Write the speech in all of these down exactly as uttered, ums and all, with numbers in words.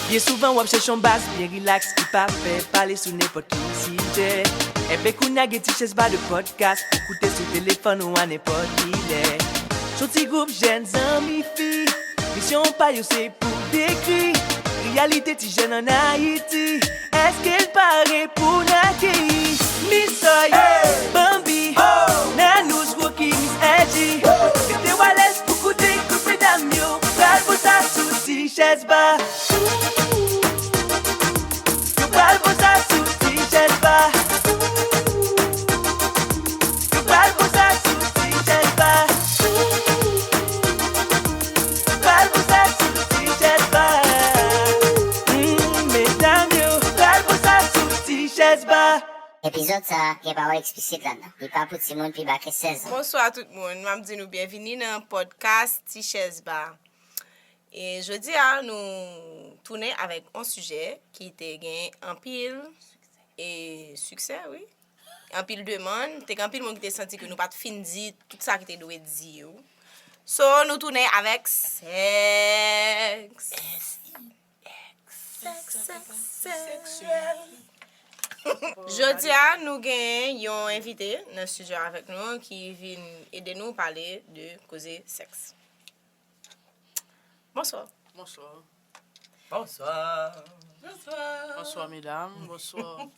Byen souvan w ap chèche yon baz byen rilaks ki pa fè pale sou nenpòt ki sijè. Enben kounye a gen ti chèz ba de pòdkas pou koute sou telefòn ou a nenpòt kilè. S on ti gwoup jèn zanmi fi, misyon pa yo se pou dekri reyalite ti jèn ann Ayiti. Èske l pare pou n akeyi Misoy, Bambi, Nanouch, Rocky, Miss Angie? Mete w alèz pou koute gwoup medam yo pral poze sa sou ti chèz ba. Yo pral poze sa sou ti chèz ba. Yo pral poze sa sou ti chèz ba. Yo pral poze sa sou ti chèz ba. Hmm, medam yo pral poze sa sou ti chèz ba. Epizòd sa a gen pawòl eksplisit ladan. Li pa pou timoun pi ba ke sèz an. Bonswa tout moun. M ap di nou byenvini nan pòdkas Ti Chèz Ba. E jodi a, nou tounen avèk yon sijè ki te gen anpil e siksè, wi. Anpil demann. Te gen anpil moun ki te santi ke nou pa t fin di tout sa ki te dwe di yo. So, nou tounen avèk sèks. Sèks, sèks, sèks. Jodi a, nou gen yon envite nan estidyo avèk nou ki vin ede nou pale de koze sèks. Bonswa. Bonswa. Bonswa. Bonswa. Bonswa, medam. Bonswa.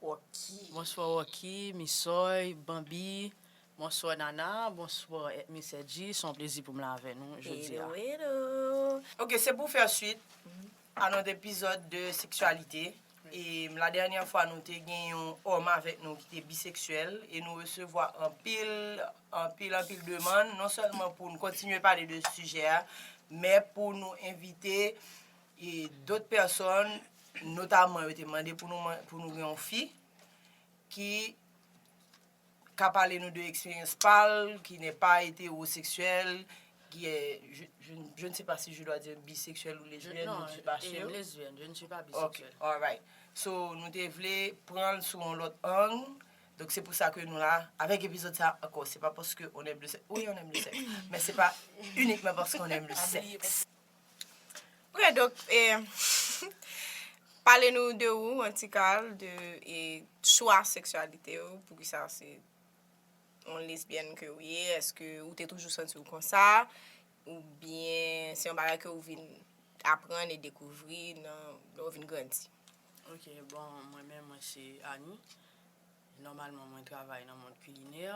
Rocky. Bonswa, Rocky, Misoy, Bambi. Bonswa, Nana. Bonswa, Miss Edgy. Se yon plezi pou m la avè nou jodi a. Hello, hello. Ok, se pou fè swit a nòt epizòd de seksyalite. E la dènyè fwa, nou te gen yon òm avèk nou ki te biseksyèl. E nou resevwa anpil, anpil, anpil demann. Non sèlman pou nou kontinye pale de sijè a, men pou nou envite e dòt pèsòn, notaman yo te mande pou nou, pou nou gen yon fi ki ka pale nou de eksperyans pa l, ki n'est pas hétérosexuel, qui est, je, je, je ne sais pas si je dois dire bisexuel ou lesbienne, je ne suis pas sûre. Lesbienne, je ne suis pas bisexuelle. Ok, alright. So, nou te vle pran l sou yon lòt ang. Donk, se pou sa ke nou la, avèk epizòd sa ankò. Se pa paske on aime le sexe. Oui, on aime le sexe. Men se pa inikman paske on aime le sexe. Ok, donk, eh, pale nou de ou, an ti kal, de, eh, chwa seksyalite ou, poukisa se yon lesbyèn ke ou ye, èske ou te toujou santi w konsa, oubyen se yon bagay ke ou vin aprann e dekouvri nan, lè ou vin grandi? Ok, bon, mwen menm, mwen se Annie. Nòmalman, mwen travay nan mond kilinè.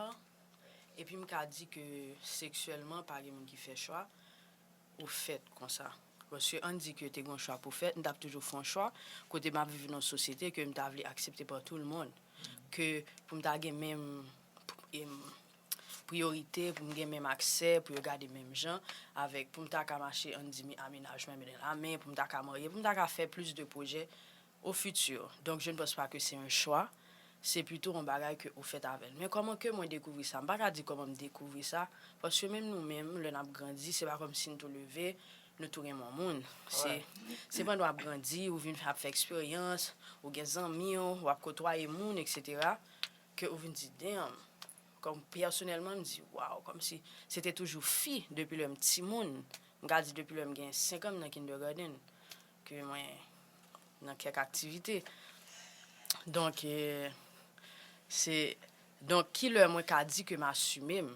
Epi m ka di ke seksyèlman, pa gen moun ki fè chwa ou fèt konsa. Paske ann di ke te gen yon chwa pou fèt, m t ap toujou fè yon chwa kote m ap viv nan yon sosyete ke m ta vle aksepte pa tout le monde. Ke pou m ta gen menm, em, priyorite, pou m gen menm aksè, pou yo gade menm jan avèk, pou m ta ka mache, ann di, a menaj men, men la men, pou m ta ka marye, pou m ta ka fè plis de pwojè au futur. Donc, je ne pense pas que c'est un choix. Se pito yon bagay ke ou fèt avè l. Men kòman ke mwen dekouvri sa? M pa ka di kòman m dekouvri sa, paske menm nou menm, lè n ap grandi, se pa kòmsi n tou leve, nou tou renmen yon moun. Se, se pandan w ap grandi, ou vin ap fè eksperyans, ou gen zanmi w, w ap kotwaye moun, et cetera, ke ou vin di, damn, kòm pèsonèlman, m di, waw, kòmsi se te toujou fi depi lè m timoun. M ka di depi lè m gen senk an, m nan kindergarten, ke mwen nan kèk aktivite. Donk, eh, se, donk, ki lè mwen ka di ke m asime m?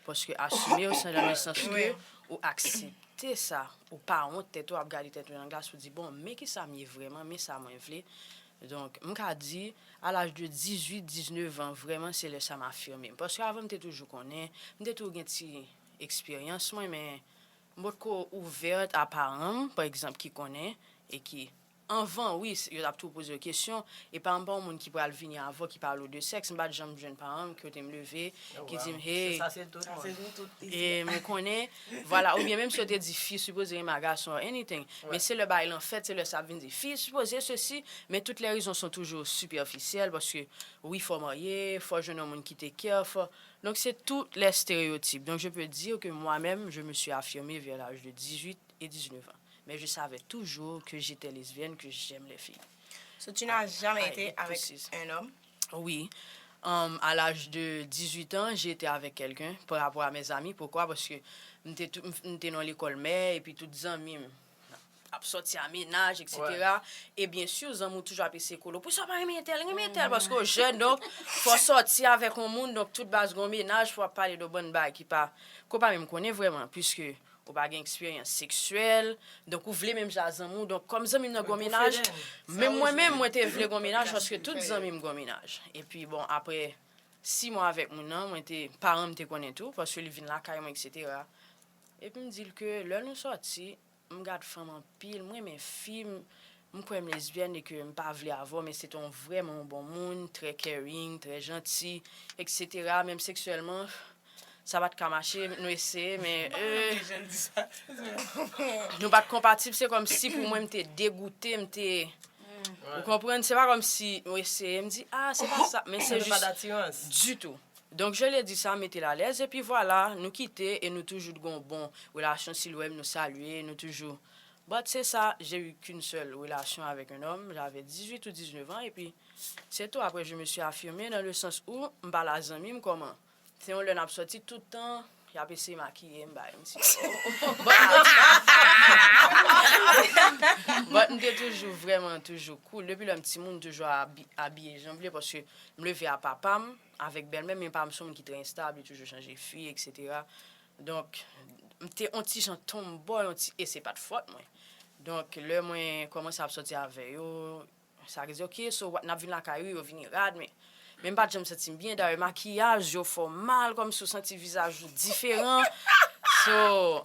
Paske asime w, se nan le sans ke ou aksepte sa, ou pa wont tèt ou, ap gade tèt ou nan glas, ou di, bon, men kisa m ye vrèman, men sa mwen vle. Donk, m ka di, a laj de dizuit, diznèf an, vrèman, se lè sa m afime m. Paske avan, m te toujou konnen, m te toujou gen ti eksperyans mwen, men m potko ouvèt a paran m, pa egzanp, ki konnen e ki, anvan, wi, s-, yo t ap toujou poze yo kesyon, e paran m pa yon moun ki pral vini avè w, ki pale w de sèks, m pa t janm jwenn paran m kote m leve, ki di m, hey, e m konnen, vwala, oubyen menm si yo te di fi sipoze renmen a gason or anything, men se lè bagay lan fèt, se lè sa ap vin di fi sipoze sesi, men toutes les raisons sont toujours superficielles, paske wi, fò w marye, fò w jwenn yon moun ki take care, fò, donc c'est tous les stéréotypes. Donc je peux dire que moi-même, je me suis affirmée vers l'âge de dix-huit et dix-neuf ans. Mais je savais toujours que j'étais lesbienne, que j'aime les filles. So, tu n'as jamais été avec un homme? Oui. Um, à l'âge de dix-huit ans, j'étais avec quelqu'un par rapport à mes amis. Pourquoi? Paske m te, tou- m te nan lekòl mè, epi tout zanmi m ap sòti a mennaj, et cetera. E byen si, zanmi w toujou ap eseye kole w. Pou sa w pa renmen entèl, renmen entèl, paske w jèn, donk, fò w sòti avèk yon moun, donk, tout baz gon mennaj, fò w ap pale de bann bagay ki pa, ke w pa menm konnen vrèman, puiske ou pa gen eksperyans seksyèl, donk, ou vle menm jan a zanmi w, donk, kòm zanmi m nan gon mennaj, menm mwen menm, mwen te vle gon mennaj, paske tout zanmi m gon mennaj. Epi, bon, apre, sis mwa avèk moun nan, mwen te, paran m te konnen tou, paske li vin lakay mwen, et cetera. Epi m di l ke lè nou sòti, m gad fanm anpil, m renmen fi, m, m kwè m lesbyèn e ke m pa vle avè w, men se te yon vrèman yon bon moun, trè caring, trè janti, et cetera. Menm seksyèlman, sa pa t ka mache, nou eseye, men, euh, nou pa t konpatib, se kòm si pou mwen, m te degoute, m te, ou konprann, se pa kòm si nou eseye, m di, ah, se pa sa, men se jis ditou. Donc, je l'ai dit ça, mete l alèz, epi vwala, nou kite e nou toujou t gon bon relasyon, si l wè m, nou salye, nou toujou. But c'est ça, j'ai eu qu'une seule relation avec un homme, j'avais dix-huit ou dix-neuf ans, epi se tou, après, je me suis affirmée dans le sens où m pale a zanmi m kòman. Se yon lè n ap sòti tout tan, y ap eseye makiye m, bay m ti. But m te toujou vrèman, toujou cool. Depi lè m timoun, m toujou abi- abiye jan m vle, paske m leve a papa m, avèk bèlmè m, men pa m se yon moun ki trè enstab, li toujou chanje fi, et cetera. Donk, m te on ti jan tomboy, on ti, e se pa t fòt mwen. Donk, lè mwen kòmanse ap sòti avè yo, sa vle di, ok, so, n ap vin lakay, wi, yo vini rad, men, men m pa t janm santi m byen. Dayè, makiyaj yo fè w mal, kòmsi w santi vizaj ou diferan. So,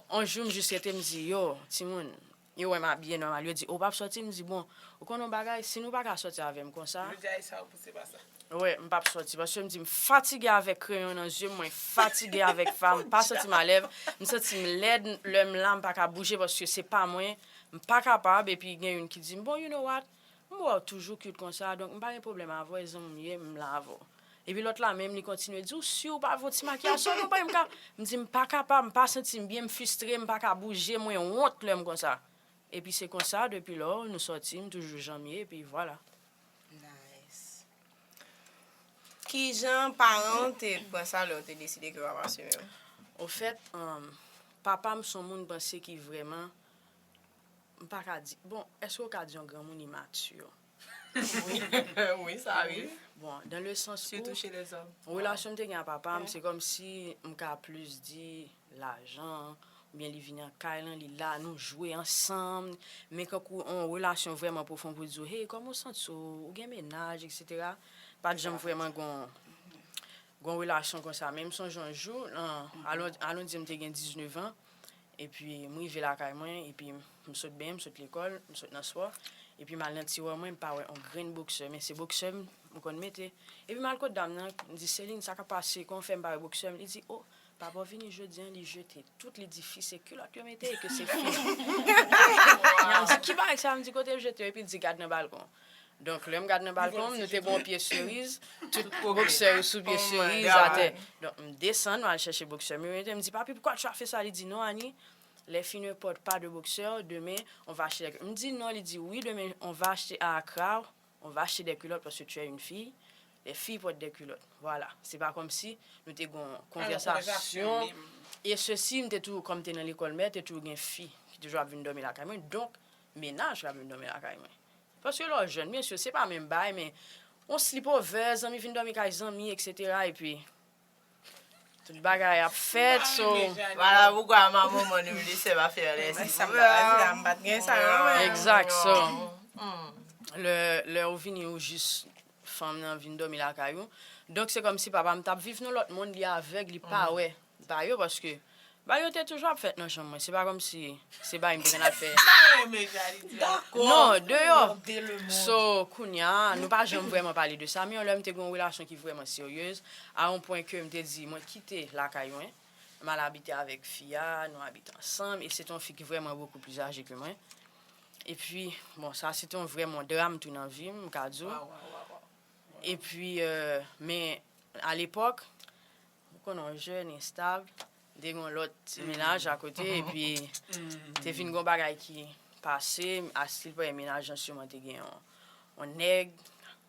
on jou, m jis rete, m di, yo, timoun, yo wè m abiye nòmal, yo di, ou p ap sòti? M di, bon, ou konn yon bagay, si nou pa ka sòti avè m konsa, yo di, ay, sa yo pouse pa sa. Wi, m p ap sòti, paske m di, m fatige avèk kreyon nan zye m, mwen fatige avèk fa, m pa santi m alèz, m santi m lèd, lè m la, m pa ka bouje, paske se pa mwen, m pa kapab, epi gen youn ki di m, bon, you know what, m wè w toujou cute konsa, donk m pa gen pwoblèm avè w, e zanmi m ye, m la avè w. Epi lòt la menm, li kontinye di, ou si w pa fè yon ti makiyaj, sa w konprann m ka, m di, m pa kapab, m pa santi m byen, m fristre, m pa ka bouje, mwen wont lè m konsa. Epi se konsa, depi lò, nou sòti, m toujou jan m ye, epi vwala. Nice. Kijan paran w te pran sa lè w te deside ke w ap asime w? Ofèt, um, papa m se yon moun panse ki vrèman, m pa ka di, bon, èske w ka di yon granmoun imati? Wi, sa rive. Bon, dans le sens où Surtout chez les hommes. Relasyon m te gen a papa m, se kòmsi m ka plis di lajan, oubyen li vini an kay lan, li la, nou jwe ansanm, men kankou yon relasyon vrèman pwofon pou di w, hey, kòman w santi w, ou gen mennaj, et cetera. Pa t janm vrèman gon, gon relasyon konsa. Men m sonje yon jou, nan, alon, alon di m te gen diznèf an, epi m rive lakay mwen, epi m sot benyen, m sot lekòl, m sot nan spò, epi m al nan tiwa mwen, m pa wè yon grenn boksè, men se boksè m, m konn mete. Epi m al kot dam nan, m di, Celine, sa k ap pase, kòman w fè m pa wè boksè m? Li di, oh, papa w vini jodi a, li jete tout, li di fi se kilòt yo mete e ke se fi. M di, ki bagay sa? M di, kote l jete yo? Epi l di, gad nan balkon. Donk, lè m gad nan balkon m, nou te gen yon pye seriz, tout boksè yo sou pye seriz atè. Donk, m desann, m al chèche boksè m yo, m di, papi, pourquoi tu as fait ça? Li di, non, Annie, les filles ne portent pas de boxeur, demain, on va acheter des culottes. M di, non, li di, oui, demain, on va acheter à Accra, on va acheter des culottes parce que tu es une fille, les filles portent des culottes. Voilà. Se pa kòmsi nou te gen yon konvèsasyon. E sesi, m te toujou, kòm m te nan lekòl mè, te toujou gen fi ki toujou ap vin dòmi lakay mwen. Donk, mennaj k ap vin dòmi lakay mwen. Paske lè w jèn, byen si, se pa menm bagay, men yon sleepover, zanmi vin dòmi kay zanmi, et cetera. Epi, tout bagay ap fèt, so. Voilà pourquoi ma maman ne me laissait pas faire les sleepovers. Exact, so. Lè, lè ou vini, ou jis fanm nan vin dòmi lakay ou. Donk, se kòmsi papa m t ap viv nan lòt mond, li avèg, li pa wè bagay yo, paske bagay yo te toujou ap fèt nan chanm mwen. Se pa kòmsi se bagay m te konn ap fè. Non, deyò. So, kounye a, nou pa janm vrèman pale de sa, men yon lè m te gen yon relasyon ki vrèman seryez, a yon pwen ke m te di, mwen kite lakay mwen, m al abite avèk fi a, nou abite ansanm, e se te yon fi ki vrèman beaucoup plus âgée que mwen. Epi, bon, sa se te yon vrèman dram tou nan vi m, m ka di w. Epi, euh, men, alepòk, ou konnen, yon jèn, enstab, m te gen yon lòt ti mennaj akote, epi te vin gen yon bagay ki pase, astil premye mennaj lan siman te gen yon, yon nèg,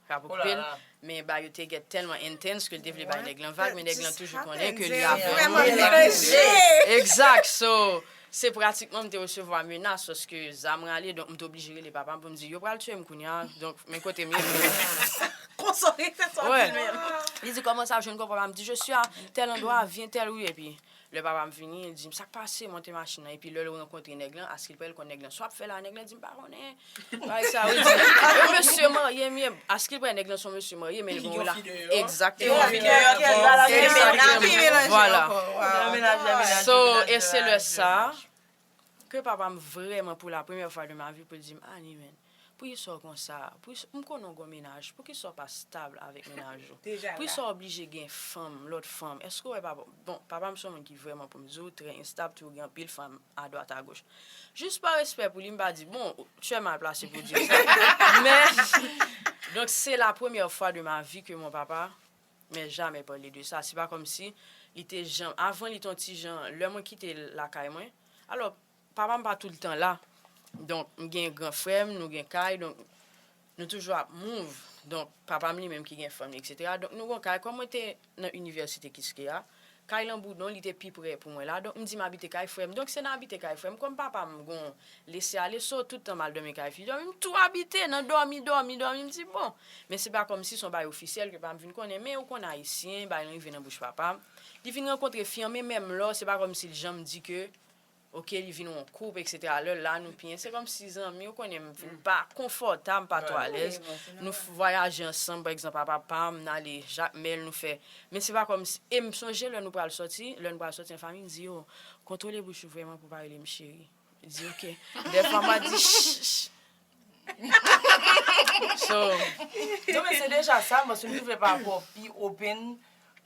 Frap okipe l, men bagay yo te get tèlman intense ke l te vle bay nèg lan vag, men nèg lan toujou konnen ke li avè mwen. Egzak, so, se pratikman m te resevwa menas, paske zam rale, donk m te oblije rele papa m pou m di, yo pral tiye m kounye a, donk, men kote m ye. Konsa w rete sòti menm. Li di, kòman sa, je ne comprends pas. M di, je suis à tel endroit, viens telle rue, epi lè papa m vini, li di m, sa k pase, monte machin nan, epi lè l rankontre nèg lan, askil prè l konn nèg lan, sa w ap fè la, nèg lan di m pa konnen. Bagay sa, wi, di, yo mesye marye m ye, askil prè nèg lan se yon mesye marye, men l gen yon la. Egzakteman. Egzakteman. Vwala. So, e se lè sa ke papa m vrèman, pou la premyè fwa de ma vi, pou l di m, Annie, men, poukisa w konsa? Poukisa, m konnen w gen yon mennaj, poukisa w pa stab avèk mennaj ou? Poukisa w oblije gen fanm, lòt fanm? Èske w wè papa? Bon, papa m se yon moun ki vrèman, pou m di w, trè enstab, toujou gen anpil fanm adwat agoch. Jis pa respè pou li, m pa di, bon, ou trè mal plase pou di sa. Men, donk, se la premyè fwa de ma vi ke mon papa mè jamè pale de sa. Se pa kòmsi li te janm, avan li te yon ti jan, lè mwen kite lakay mwen, alò, papa m pa toultan la. Donk, m gen gran frè m, nou gen kay, donk, nou toujou ap move. Donk, papa m li menm ki gen fanm li, etsetera. Donk, nou gon kay. Kòm mwen te nan inivèsite Kiskeya, kay Lanboudon, li te pi prè pou mwen la. Donk, m di m abite kay frè m. Donk, se nan abite kay frè m. Kòm papa m gon lese ale, so, tout tan m al dòmi kay fi dòmi, m tou abite nan dòmi, dòmi, dòmi. M di, bon, men se pa kòmsi se yon bagay ofisyèl ke papa m vin konnen. Men ou konn Ayisyen, bagay lan rive nan bouch papa m. Li vin rankontre fi an, men menm lò, se pa kòmsi l janm di ke oke, li vin yon koup, etsetera. Lè la, nou pi, se kòmsi zanmi, ou konnen, m vin pa konfòtab, m pa twò alèz. Nou vwayaje ansanm, pa egzanp, a papa m, n ale Jakmèl, nou fè. Men se pa kòmsi, e m sonje lè nou pral sòti, lè nou pral sòti an fanmi, m di, yo, kontwole bouch ou vrèman pou pa rele m cheri. Li di, oke. Dèfwa, m a di, ch, ch. So, non, men se deja sa, paske m te vle pa rapò pi open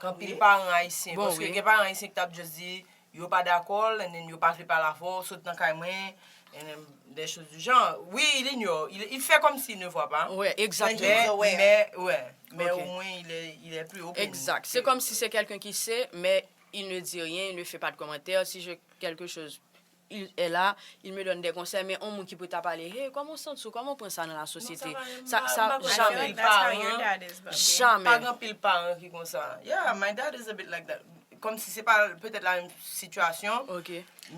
k anpil paran ayisyen. Paske gen paran ayisyen ki t ap just di, yo pa dakò l, and then yo pa vle pale avè w, sot nan kay mwen, and then des choses du genre. Oui, il ignore, il, il fait comme s'il ne voit pas. Ouais, exactement. Mais, mais, ouais, mais au moins, il est, il est plus open. Exact. C'est comme si c'est quelqu'un qui sait, mais il ne dit rien, il ne fait pas de commentaire. Si je, quelque chose, il est là, il me donne des conseils, men yon moun ki pou ta pale, hey, kòman w santi w, kòman w pran sa nan la société? Sa, sa, jamè. Jamè. Pa gen anpil paran ki konsa. Yeah, my dad is a bit like that. Kòmsi se pa petèt la menm sitiyasyon,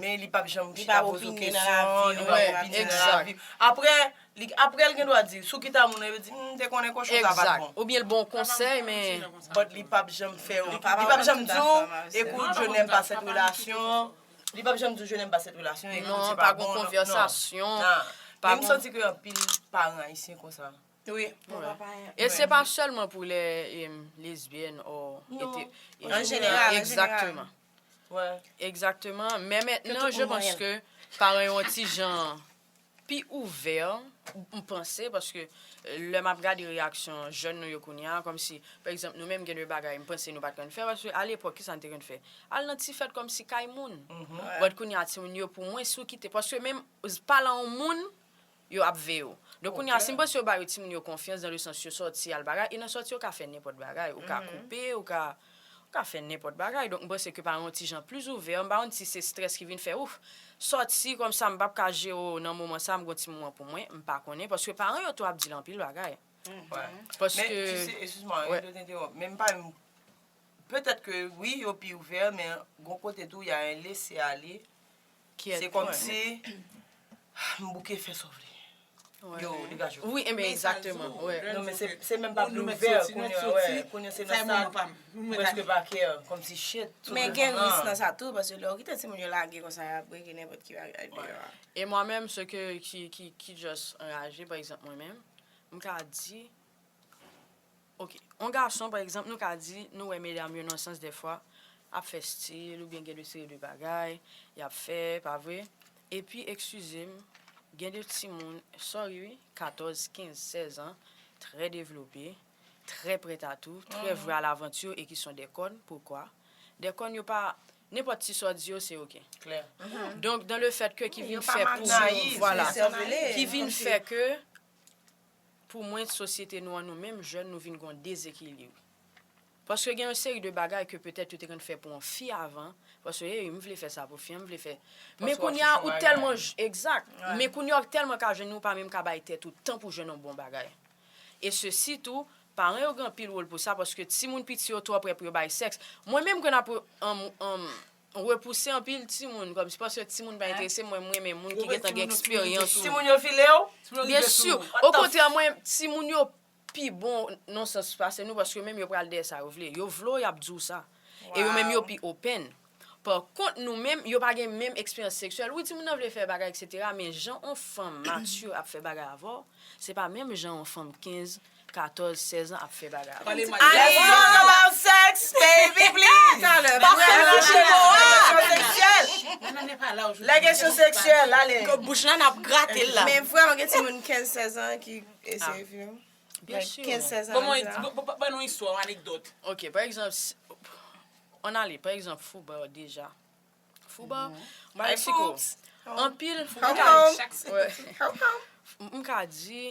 men li p ap janm chita poze w kesyon, li p ap opinye nan lavi. Apre, li, apre l gen dwa di, si w kite a moun nan, yo di, m te konnen kochon sa pa t bon. Oubyen l ba w konsèy, men. But li p ap janm fè w, li p ap janm di w, écoute, je n'aime pas cette relation. Li p ap janm di w, je n'aime pas cette relation, écoute, se pa bon, non. Non, pa gon konvèsasyon. Men m santi ke anpil paran ayisyen konsa. Wi. E se pa sèlman pou lè, em, lesbyèn o ete. An jeneral, an jeneral. Egzakteman. Egzakteman. Men mentnan, je pense que paran yo yon ti jan pi ouvè, m panse, paske, eh, lè m ap gade reyaksyon jèn nou yo kounye a, kòmsi, pa egzanp, nou menm gen de bagay, m panse nou pa t konn fè, paske alepòk, kisa n te konn fè? Al nan ti fèt kòmsi kay moun. But kounye a, timoun yo, pou mwen, si w kite, paske menm, pale a yon moun, yo ap veye w. Donk, kounye a, si m panse yo ba yo timoun yo konfyans, dans le sens yo sòti al bagay, e nan sòti yo ka fè nenpòt bagay, ou ka koupe, ou ka, ou ka fè nenpòt bagay. Donk, m panse ke paran yon ti jan plis ouvè, m pa konn si se strès ki vin fè, ouf, sòti kòmsa, m p ap ka jere w nan moman sa, m gon ti moman pou mwen, m pa konnen, paske paran yo tou ap di l anpil bagay. Paske. Men, tu sais, excuse-moi, hein, de t'interrompre, men m pa menm, petèt ke wi, yo pi ouvè, men gon kote tou, y a un laisser aller. Se kòmsi, m bouke, fè sa w vle. Yo, degaje w. Wi, enben, egzakteman. Non, men se, se menm pa pli ouvè, kounye a, wè, kounye a se nan sa, prèske pa care, kòmsi shit. Men gen risk nan sa tou, paske lè w kite timoun yo lage konsa, y ap breke nenpòt ki bagay deyò a. Et moi-même, ce que, qui, qui, qui just anraje, pa egzanp, mwen menm, m ka di, Ok. Yon gason, pa egzanp, nou ka di, nou wè medam yo nan sans dèfwa, ap fè stil, oubyen gen de seri de bagay, y ap fè, pa vre? Epi, eskize m, gen de timoun, sorry wi, katòz, kenz, sèz an, trè devlope, trè prêt à tout, trè vre à l'aventure et qui sont des connes. Poukwa? Des connes, yo pa, nenpòt ti sa w di yo, se ok. Donk, dans le fait que ki vin fè pou, vwala, ki vin fè ke pou mwen, sosyete nou an, nou menm jèn, nou vin gen yon dezekilib. Paske gen yon seri de bagay ke petèt yo te konn fè pou yon fi avan, paske, hey, m vle fè sa pou fi an, m vle fè. Men kounye a, ou tèlman, egzak. Men kounye a, ou tèlman ka jwenn, ou pa menm ka bay tèt ou tan pou jwenn yon bon bagay. E sesi tou, paran yo gen anpil wòl pou sa, paske timoun piti yo twò prè pou yo bay sèks. Mwen menm, ke n ap, um, um, repouse anpil timoun, kòmsi paske timoun pa enterese mwen, mwen renmen moun ki gentan gen eksperyans. Timoun yo file w? Byen si. Okontrè, mwen, timoun yo pi bon nan sans pase nou, paske menm yo pral dèyè sa yo vle. Yo vle w, y ap di w sa. E yo menm yo pi open. Pa kont, nou menm, yo pa gen menm eksperyans seksyèl. Wi, timoun nan vle fè bagay, etsetera, men jan yon fanm matye ap fè bagay avè w, se pa menm jan yon fanm kenz, katòz, sèz an ap fè bagay avè w. Let's talk about sex, baby, please. Talè, pa fè kouche mo a. Lè kesyon seksyèl, ale. Bouch la, n ap grate l la. Men vrèman, gen timoun kenz, sèz an ki eseye fè. Byen si. Kenz, sèz an. Ban nou istwa, yon anekdot. Ok, pa egzanp, ann ale, pa egzanp, Fouba deja. Fouba, m pa eksplike w. Anpil, m ka, m ka di,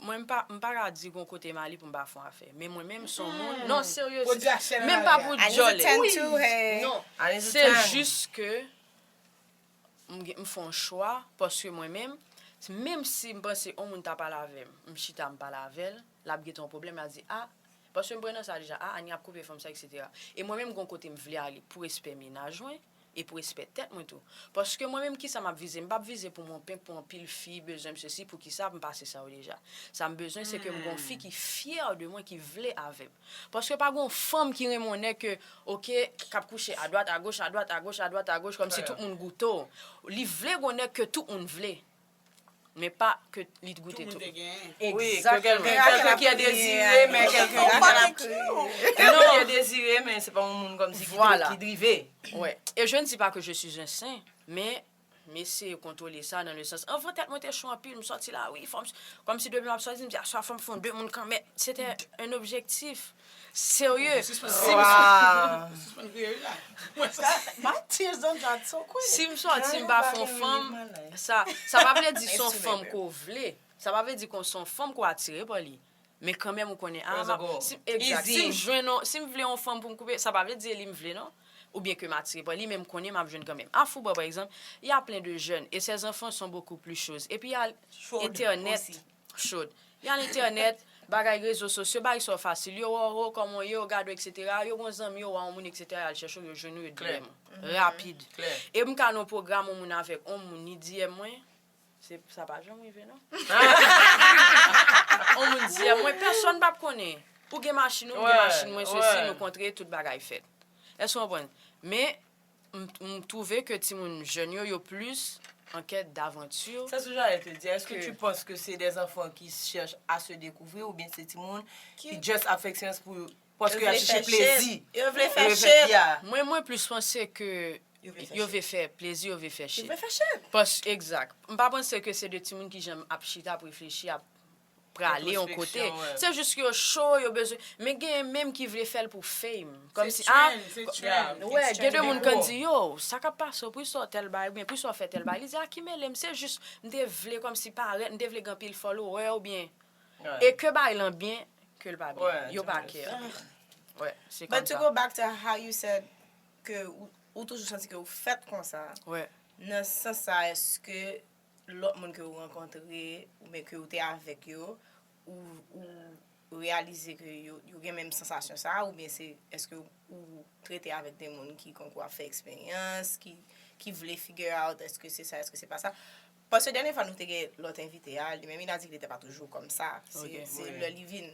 mwen m pa, m pa ka di gon kote m ale pou m pa fè yon afè. Men mwen menm, se yon moun, non, serye, menm pa pou djòlè. Non, se jis ke m gen, m fè yon chwa, paske mwen menm, menm si m panse yon moun ta pale avè m, m chita m pale avè l, l ap gen yon pwoblèm, l ap di, a, paske m pran nan sa deja, a, Ani ap koupe fanm sa, etsetera. E mwen menm, gon kote m vle ale pou respè mennaj mwen, e pou respè tèt mwen tou. Paske mwen menm, kisa m ap vize? M p ap vize pou m yon penk, pou anpil fi bezwen m sesi, pou kisa m pase sa yo deja. Sa m bezwen, se ke m gon fi ki fyè de mwen, ki vle avè m. Paske pa gon fanm ki renmen yon nèg ke, ok, k ap kouche adwat, agoch, adwat, agoch, adwat, agoch, kòmsi tout moun goute w. Li vle gon nèg ke tout moun vle. Men pa ke li goute tou. Tout moun te genyen. Wi, ke quelqu'un, quelqu'un qui est désiré, men quelqu'un qui est désiré, men se pa yon moun kòmsi ki, ki drive. Wè. E je ne dis pas que je suis un saint, men m eseye kontwole sa nan le sans. Anvan tèt mwen te cho anpil, m sòti la, wi, fò m, kòmsi depi m ap sòti, m di, aswè fò m fè yon de moun kanmenm. Se te un objectif. Serye. Sispann kriye wi la. My tears don't dry so quick. Si m sòti, m pa fè yon fanm, sa, sa pa vle di se yon fanm ke w vle. Sa pa vle di ke se yon fanm ke w atire pa li. Men kanmenm, ou konnen, a, si, egzak, si m jwenn yon, si m vle yon fanm pou m koupe, sa pa vle di se li m vle, non. Oubyen ke m atire pa li, men m konnen m ap jwenn kanmenm. A Fouba, pa egzanp, y a plein de jeunes, et ces enfants sont beaucoup plus choses. Epi y a entènèt, chod. Y a entènèt, bagay rezo sosyo, bagay sa yo fasil. Yo wè w, kòman w ye, yo gade w, etsetera. Yo gon zanmi, yo wè yon moun, etsetera, y al chèche w, yo jwenn ou, yo D M ou. Rapid. E m ka nan yon pwogram, yon moun avèk yon moun, li D M mwen, se, sa pa janm rive, non. Yon moun D M mwen, pèsonn p ap konnen. Ou gen machin ou, m gen machin mwen, sesi, nou kontre, tout bagay fèt. Èske w konprann? Men, m, m twouve ke timoun jèn yo, yo plis an kèt davanti. C'est ce que j'allais te dire. Est-ce que tu penses que c'est des enfants qui cherchent à se découvrir ou bien c'est timoun ki just ap fè eksperyans pou, paske y ap chèche plezi? Yo vle fè shit. Mwen, mwen plis panse ke yo vle fè plezi, yo vle fè shit. Yo vle fè shit. Pas, egzak. M pa panse ke se de timoun ki janm ap chita, ap reflechi, ap prale yon kote. Se jis ke yo cho, yo bezwen. Men genyen menm ki vle fè l pou fame. Kòmsi, a, wè, gen de moun k ap di, yo, sa k ap pase w, poukisa w tèl bagay, oubyen poukisa w fè tèl bagay. Li di, a, ki mele m, se jis, m te vle kòmsi parèt, m te vle gen anpil follower, oubyen, e ke bagay lan byen, ke l pa byen. Yo pa care. Wè, se kòmsa. But to go back to how you said ke ou, ou toujou santi ke ou fèt konsa. Wè. Nan sans sa, èske lòt moun ke ou rankontre, oubyen ke ou te avèk yo, ou, ou reyalize ke yo, yo gen menm sansasyon sa, oubyen se, èske ou trete avèk de moun ki konn ap fè eksperyans, ki, ki vle figure out, èske se sa, èske se pa sa? Paske dènye fwa nou te gen lòt envite a, li menm, li ta di ke li te pa toujou kòmsa. Se, se lè li vin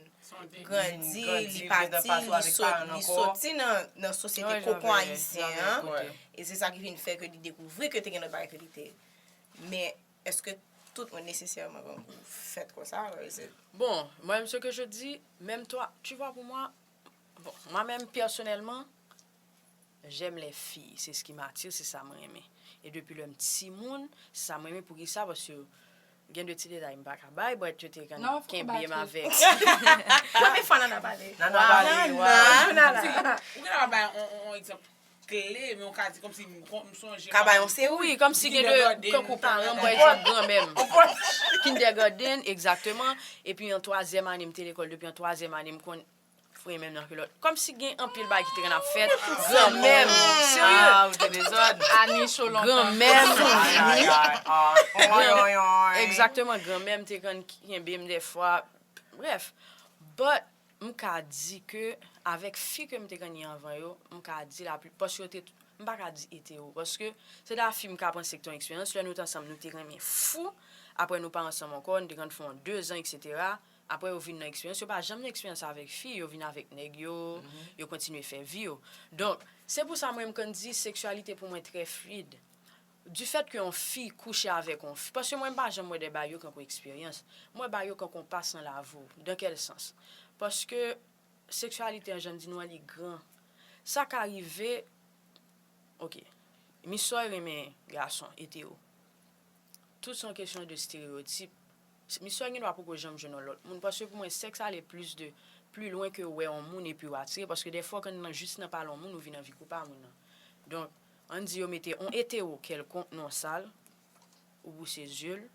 grandi, li pati, li sot-, li soti nan, nan sosyete kokon ayisyen an. E se sa ki vin fè ke li dekouvri ke te gen lòt bagay ke li te. Men, èske tout moun nesesèman, bon, fèt konsa, or is it? Bon, moi-même, ce que je dis, même toi, tu vois, pour moi, bon, moi-même, personnellement, j'aime les filles, c'est ce qui m'attire, se sa mwen renmen. E depi lè m timoun, se sa mwen renmen. Poukisa? Paske gen de ti detay m pa ka bay, but yo te konn kenbe m avèk. Konbyen fwa Nana pale? Nana pale, waw. Nana. Ou gen dwa bay on, on, on egzanp kle, men ou ka di kòmsi m kon-, m sonje. Ka bay yon seri. Wi, kòmsi gen de, tankou paran m, pa egzanp, granmè m. Kindergarten, egzakteman. Epi an twazyèm ane, m te lekòl, depi an twazyèm ane, m konn foure men m nan kilòt. Kòmsi gen anpil bagay ki te konn ap fèt. Granmè m, serye. Ah, ou te dezòd. Ani cho lontan. Granmè m. Ay, ay, ay. Ah, oy, oy, oy. Egzakteman, granmè m te konn kenbe m dèfwa. Brèf, But, m ka di ke avèk fi ke m te konn ye anvan yo, m ka di la pli, paske yo te, m pa ka di etero, paske se ta fi m ka panse ke te yon eksperyans, lè nou t ansanm, nou te renmen fou, apre nou pa ansanm ankò, nou te konn fè yon dezan, etsetera. Apre yo vin nan eksperyans, yo pa janm nan eksperyans avèk fi, yo vin avèk nèg yo, yo kontinye fè vi yo. Donk, se pou sa mwen m konn di seksyalite pou mwen trè fluid. Du fait ke yon fi kouche avèk yon fi, paske mwen m pa janm wè de bagay yo kankou eksperyans. Mwen wè bagay yo kankou yon pas nan lavi w. Dans quel sens? Paske seksyalite an, jan m di nou an, li gran. Sa ka rive, ok, misye renmen gason, etero. Tout se yon kesyon de stereyotip. Misye gen dwa poko janm jwenn yon lòt moun, paske pou mwen, sèks ale plis de, pli lwen ke wè yon moun epi w atire, paske dèfwa, kan nan jis nan pale yon moun, ou vin anvi koupab moun nan. Donk, ann di yo mete yon etero kèlkonk nan yon sal, ou bouse zye l,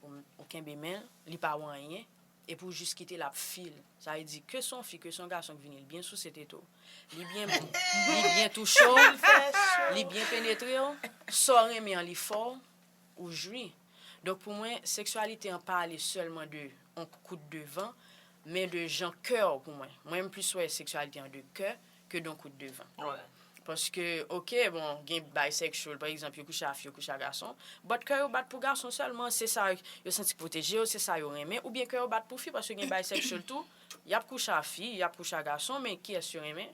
ou, ou kenbe men l, li pa wè anyen, epi ou jis kite l ap fil. Sa vle di, ke se yon fi, ke se yon gason ki vini, li byen souse tete w, li byen, li byen touche w, li byen penetre w, sa w renmen an, li fè w, ou jwi. Donk, pou mwen, seksyalite an pa ale sèlman de yon kout de van, men de jan kè w pou mwen. Mwen, m plis wè seksyalite an de kè ke de yon kout de van. Paske, ok, bon, gen bisexual, pa egzanp, yo kouche a fi, yo kouche a gason, but kè yo bat pou gason sèlman, se sa yo santi k pwoteje yo, se sa yo renmen, oubyen kè yo bat pou fi, paske gen bisexual tou, y ap kouche a fi, y ap kouche a gason, men kiyès yo renmen?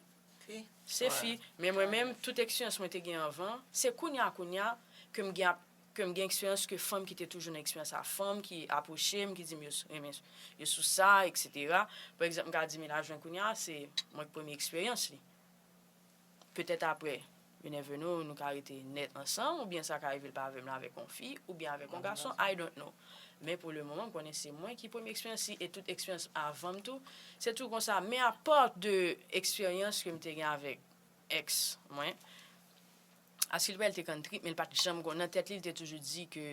Se fi. Men mwen menm, tout eksperyans mwen te gen anvan, se kounya, kounya, ke m gen, ke m gen eksperyans ke fanm ki te toujou nan eksperyans a fanm, ki apwoche m, ki di m yo s-, renmen, yo sou sa, etsetera. Pa egzanp, m ka di Milajwen kounya, se mwen k premye eksperyans li. Petèt apre, you never know, nou ka rete nèt ansanm, oubyen sa ka rive l pa avè m la, avèk yon fi, oubyen avèk yon gason, I don't know. Men pou le moman, m konnen se mwen ki premye eksperyans li, e tout eksperyans avan m tou, se tou konsa. Men apa de eksperyans ke m te gen avèk èks mwen, asil pè l te konn trip, men l pa t janm konn nan tèt li, li te toujou di ke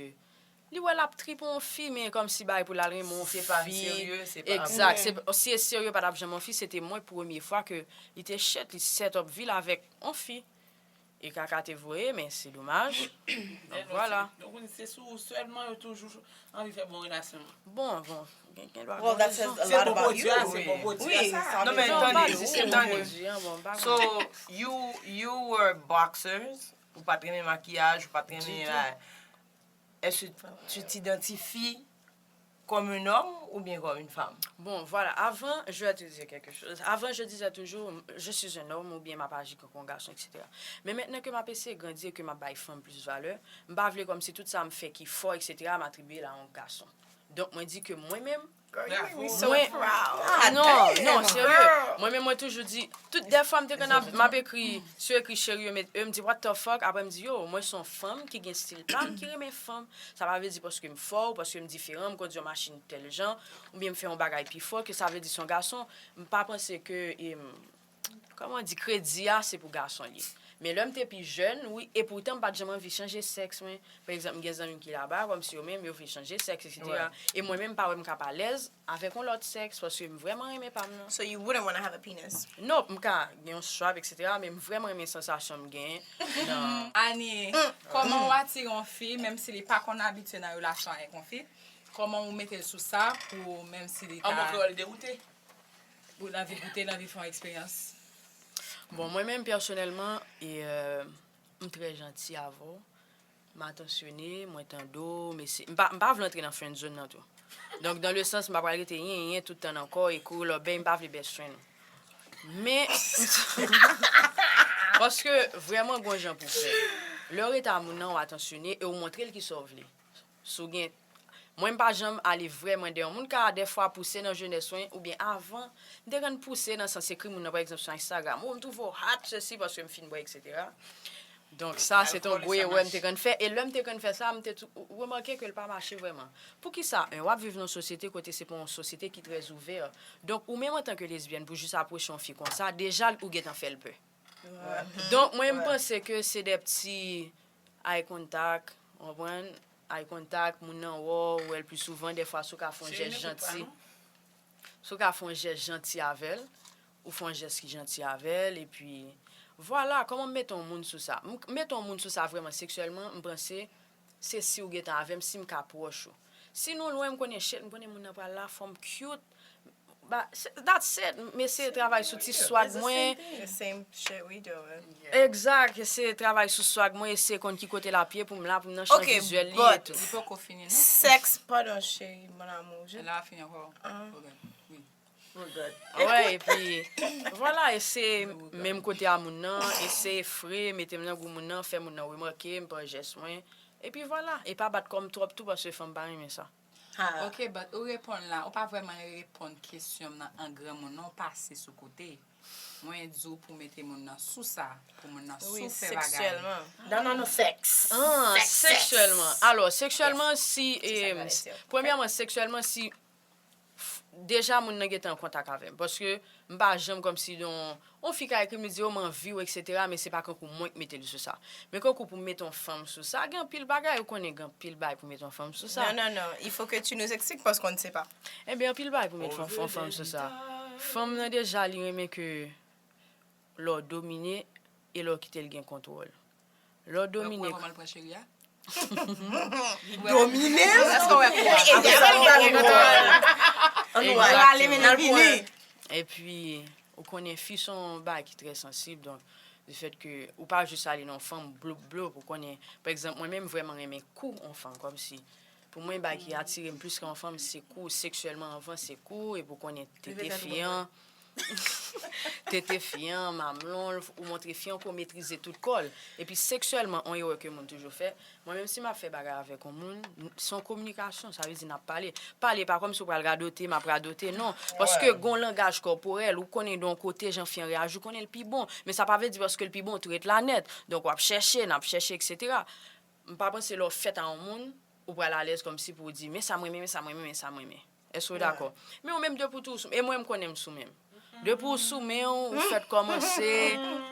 li wè l ap trip yon fi, men kòmsi bagay pou l al renmen yon fi. Se pa serye, se pa amou. Egzak. Se, si e serye, pa t ap janm yon fi, se te mwen premye fwa ke li te chèt, li set up vi l avèk yon fi. E kaka te voye, men se domaj. Donk, vwala. Donk, se sou ou sèlman yo toujou anvi fè bon relasyon an. Bon, bon. Gen, gen dwa gen rezon. Se bon pwodui a, se bon pwodui a sa. Non, men tande, tande. So, you, you were boxers, ou pa t renmen makiyaj, ou pa t renmen, est-ce que tu t'identifies comme un homme ou bien comme une femme? Bon, voilà, avant, je vais te dire quelque chose. Avant, je disais toujours, je suis un homme ou bien m ap aji kankou yon gason, etsetera. Men mentnan ke m ap eseye grandi e ke m ap bay fanm plis valè, m pa vle kòmsi tout sa m fè ki fò, etsetera, m atribye l a yon gason. Donk, mwen di ke mwen menm, Girl, you make me so proud. Non, non, serye. Mwen menm, mwen toujou di, tout dèfwa m te konn ap, m ap ekri, si yo ekri cheri, yo met e, m di, what the fuck? Apre m di, yo, mwen se yon fanm ki gen stil pa m, ki renmen fanm. Sa pa vle di paske m fò, paske m diferan, m kondui yon machin tèl jan, oubyen m fè yon bagay pi fò, ke sa vle di se yon gason. M pa panse ke, em, kòman di, kredi a, se pou gason l ye. Men lè m te pi jèn, wi, e poutan m pa t janm anvi chanje sèks mwen. Pa egzanp, m gen zanmi m ki laba, kòmsi yo menm, yo vle chanje sèks, etsetera. E mwen menm, m pa wè m k ap alèz avèk yon lòt sèks, paske m vrèman renmen pa m nan. So you wouldn't wanna have a penis? Non, m ka gen yon strap, etsetera, men m vrèman renmen sansasyon m genyen nan Annie, kòman w atire yon fi, menm si li pa konn abitye nan relasyon avèk yon fi? Kòman w mete l sou sa pou, menm si li ta... An bon kreyòl, dewoute. Pou l anvi goute, l anvi fè yon eksperyans. Bon, mwen menm, pèsonèlman, e, euh, m trè janti avè w. M atansyone, mwen tande w, m ese-, m pa, m pa vle antre nan friend zone nan tou. Donk, dans le sens, m pa pral rete yen, yen tout tan nan kò w, e kouri lòbèy, m pa vle best friend ou. Men, paske vrèman gon jan pou fè. Lè w rete a moun nan, w atansyone e w montre l kisa w vle. Si w gen, mwen, m pa janm ale vrèman dèyè yon moun, ka dèfwa pouse nan jenès mwen, oubyen avan, m te konn pouse nan sans ekri moun nan, pa egzanp, sou Instagram, o, m twouve w hot, sesi, paske m fin bwè, etsetera. Donk, sa, se te yon gwo erè m te konn fè. E lè m te konn fè sa, m te tou, ou remake ke l pa mache vrèman. Poukisa, en, w ap viv nan yon sosyete kote se pa yon sosyete ki trè ouvè. Donk, ou menm antanke lesbyèn, pou jis apwoche yon fi konsa, deja, ou gentan fè l pè. Donk, mwen, m panse ke se de pti eye contact, w konprann? Eye contact, moun nan wè w, wè l pli souvan, dèfwa, si w ka fè yon jès janti. Si w ka fè yon jès janti avè l, ou fè yon jès ki janti avè l, epi, vwala, kòman m mete yon moun sou sa? M mete yon moun sou sa vrèman seksyèlman, m panse, se si w gentan avè m, si m ka pwòch ou. Si nou lwen, m konnen shit, m konnen moun nan pral la, fò m cute, Ba, se- that's it. M eseye travay sou ti swag mwen. The same shit we doing. Egzak, eseye travay sou swag mwen, eseye konn ki kote l ap ye pou m la, pou m nan chan Okay, vizyèl li e but- tou. Li poko fini non. Sex, pardon, chérie, mon amour. Je- Lè a fini ankò. Ah. Ok, wi. We're good. Wè, epi vwala, e se menm kote a moun nan, eseye fre, mete m nan gou moun nan, fè moun nan remake m, pran jès mwen. Epi vwala, e pa bat kò m twòp tou paske fanm pa renmen sa. Ah. Ok, but ou reponn la, ou pa vrèman reponn kesyon m nan an granmoun non, pase sou kote. Mwen di w pou mete moun nan sou sa, pou moun nan Oui, sou fè bagay. Sexuellement. Non, non, non, sex. Ah, Sex, sex. Seksyèlman. Alò, seksyèlman, si. Se sa eh, m pale, se- Premyèman, seksyèlman, si. Deja, moun nan gentan an kontak avè m. Paske m pa janm kòmsi yon. Yon fi ka ekri m, li di, "Oh, m anvi w, etsetera", men se pa kankou mwen ki mete l sou sa. Men kankou pou m mete yon fanm sou sa, gen anpil bagay, ou konnen gen anpil bagay pou mete yon fanm sou sa. Non, non, non. Il faut que tu nous expliques parce qu'on ne sait pas. Ebyen, anpil bagay pou mete yon fanm, fanm sou sa. Fanm nan deja, li renmen ke lè w domine e lè w kite l gen kontwòl. Lè w Donk, domine. Ou wè kòman l pran cheri a? Domine. Èske ou wè kou a? Apre sa, nou pral pran. An nou Exactement. ale mennen vini. Epi, ou konnen fi se yon bagay ki trè sansib, donk, di fèt ke ou pa jis ale nan yon fanm blop blop, ou konnen, pa egzanp, mwen menm vrèman renmen kou yon fanm, kòmsi, pou mwen, bagay ki atire m plis ke yon fanm, se kou, seksyèlman anvan, se kou, epi ou konnen tete fi an, tete fi an, mamlon l, ou montre fi an ke w metrize tout kò l. Epi seksyèlman, yon erè ke moun toujou fè, mwen menm si m ap fè bagay avèk yon moun, se yon kominikasyon, sa vle di n ap pale. Pale pa kòmsi w pral radote, m ap radote, non. Paske gen yon langaj kòporèl, ou konnen de yon kote jan fi an reyaji, ou konnen l pi bon. Men sa pa vle di paske l pi bon, ou tou ret la nèt. Donk w ap chèche, n ap chèche, etsetera. M pa panse lè w fèt a yon moun, ou pral alèz kòmsi pou w di, "Men sa m renmen, men sa m renmen, men sa m renmen." Èske w dakò? Men ou menm depi w tou sou, e mwen m konnen m sou men m. Depi w sou men w, ou fèt kòmanse,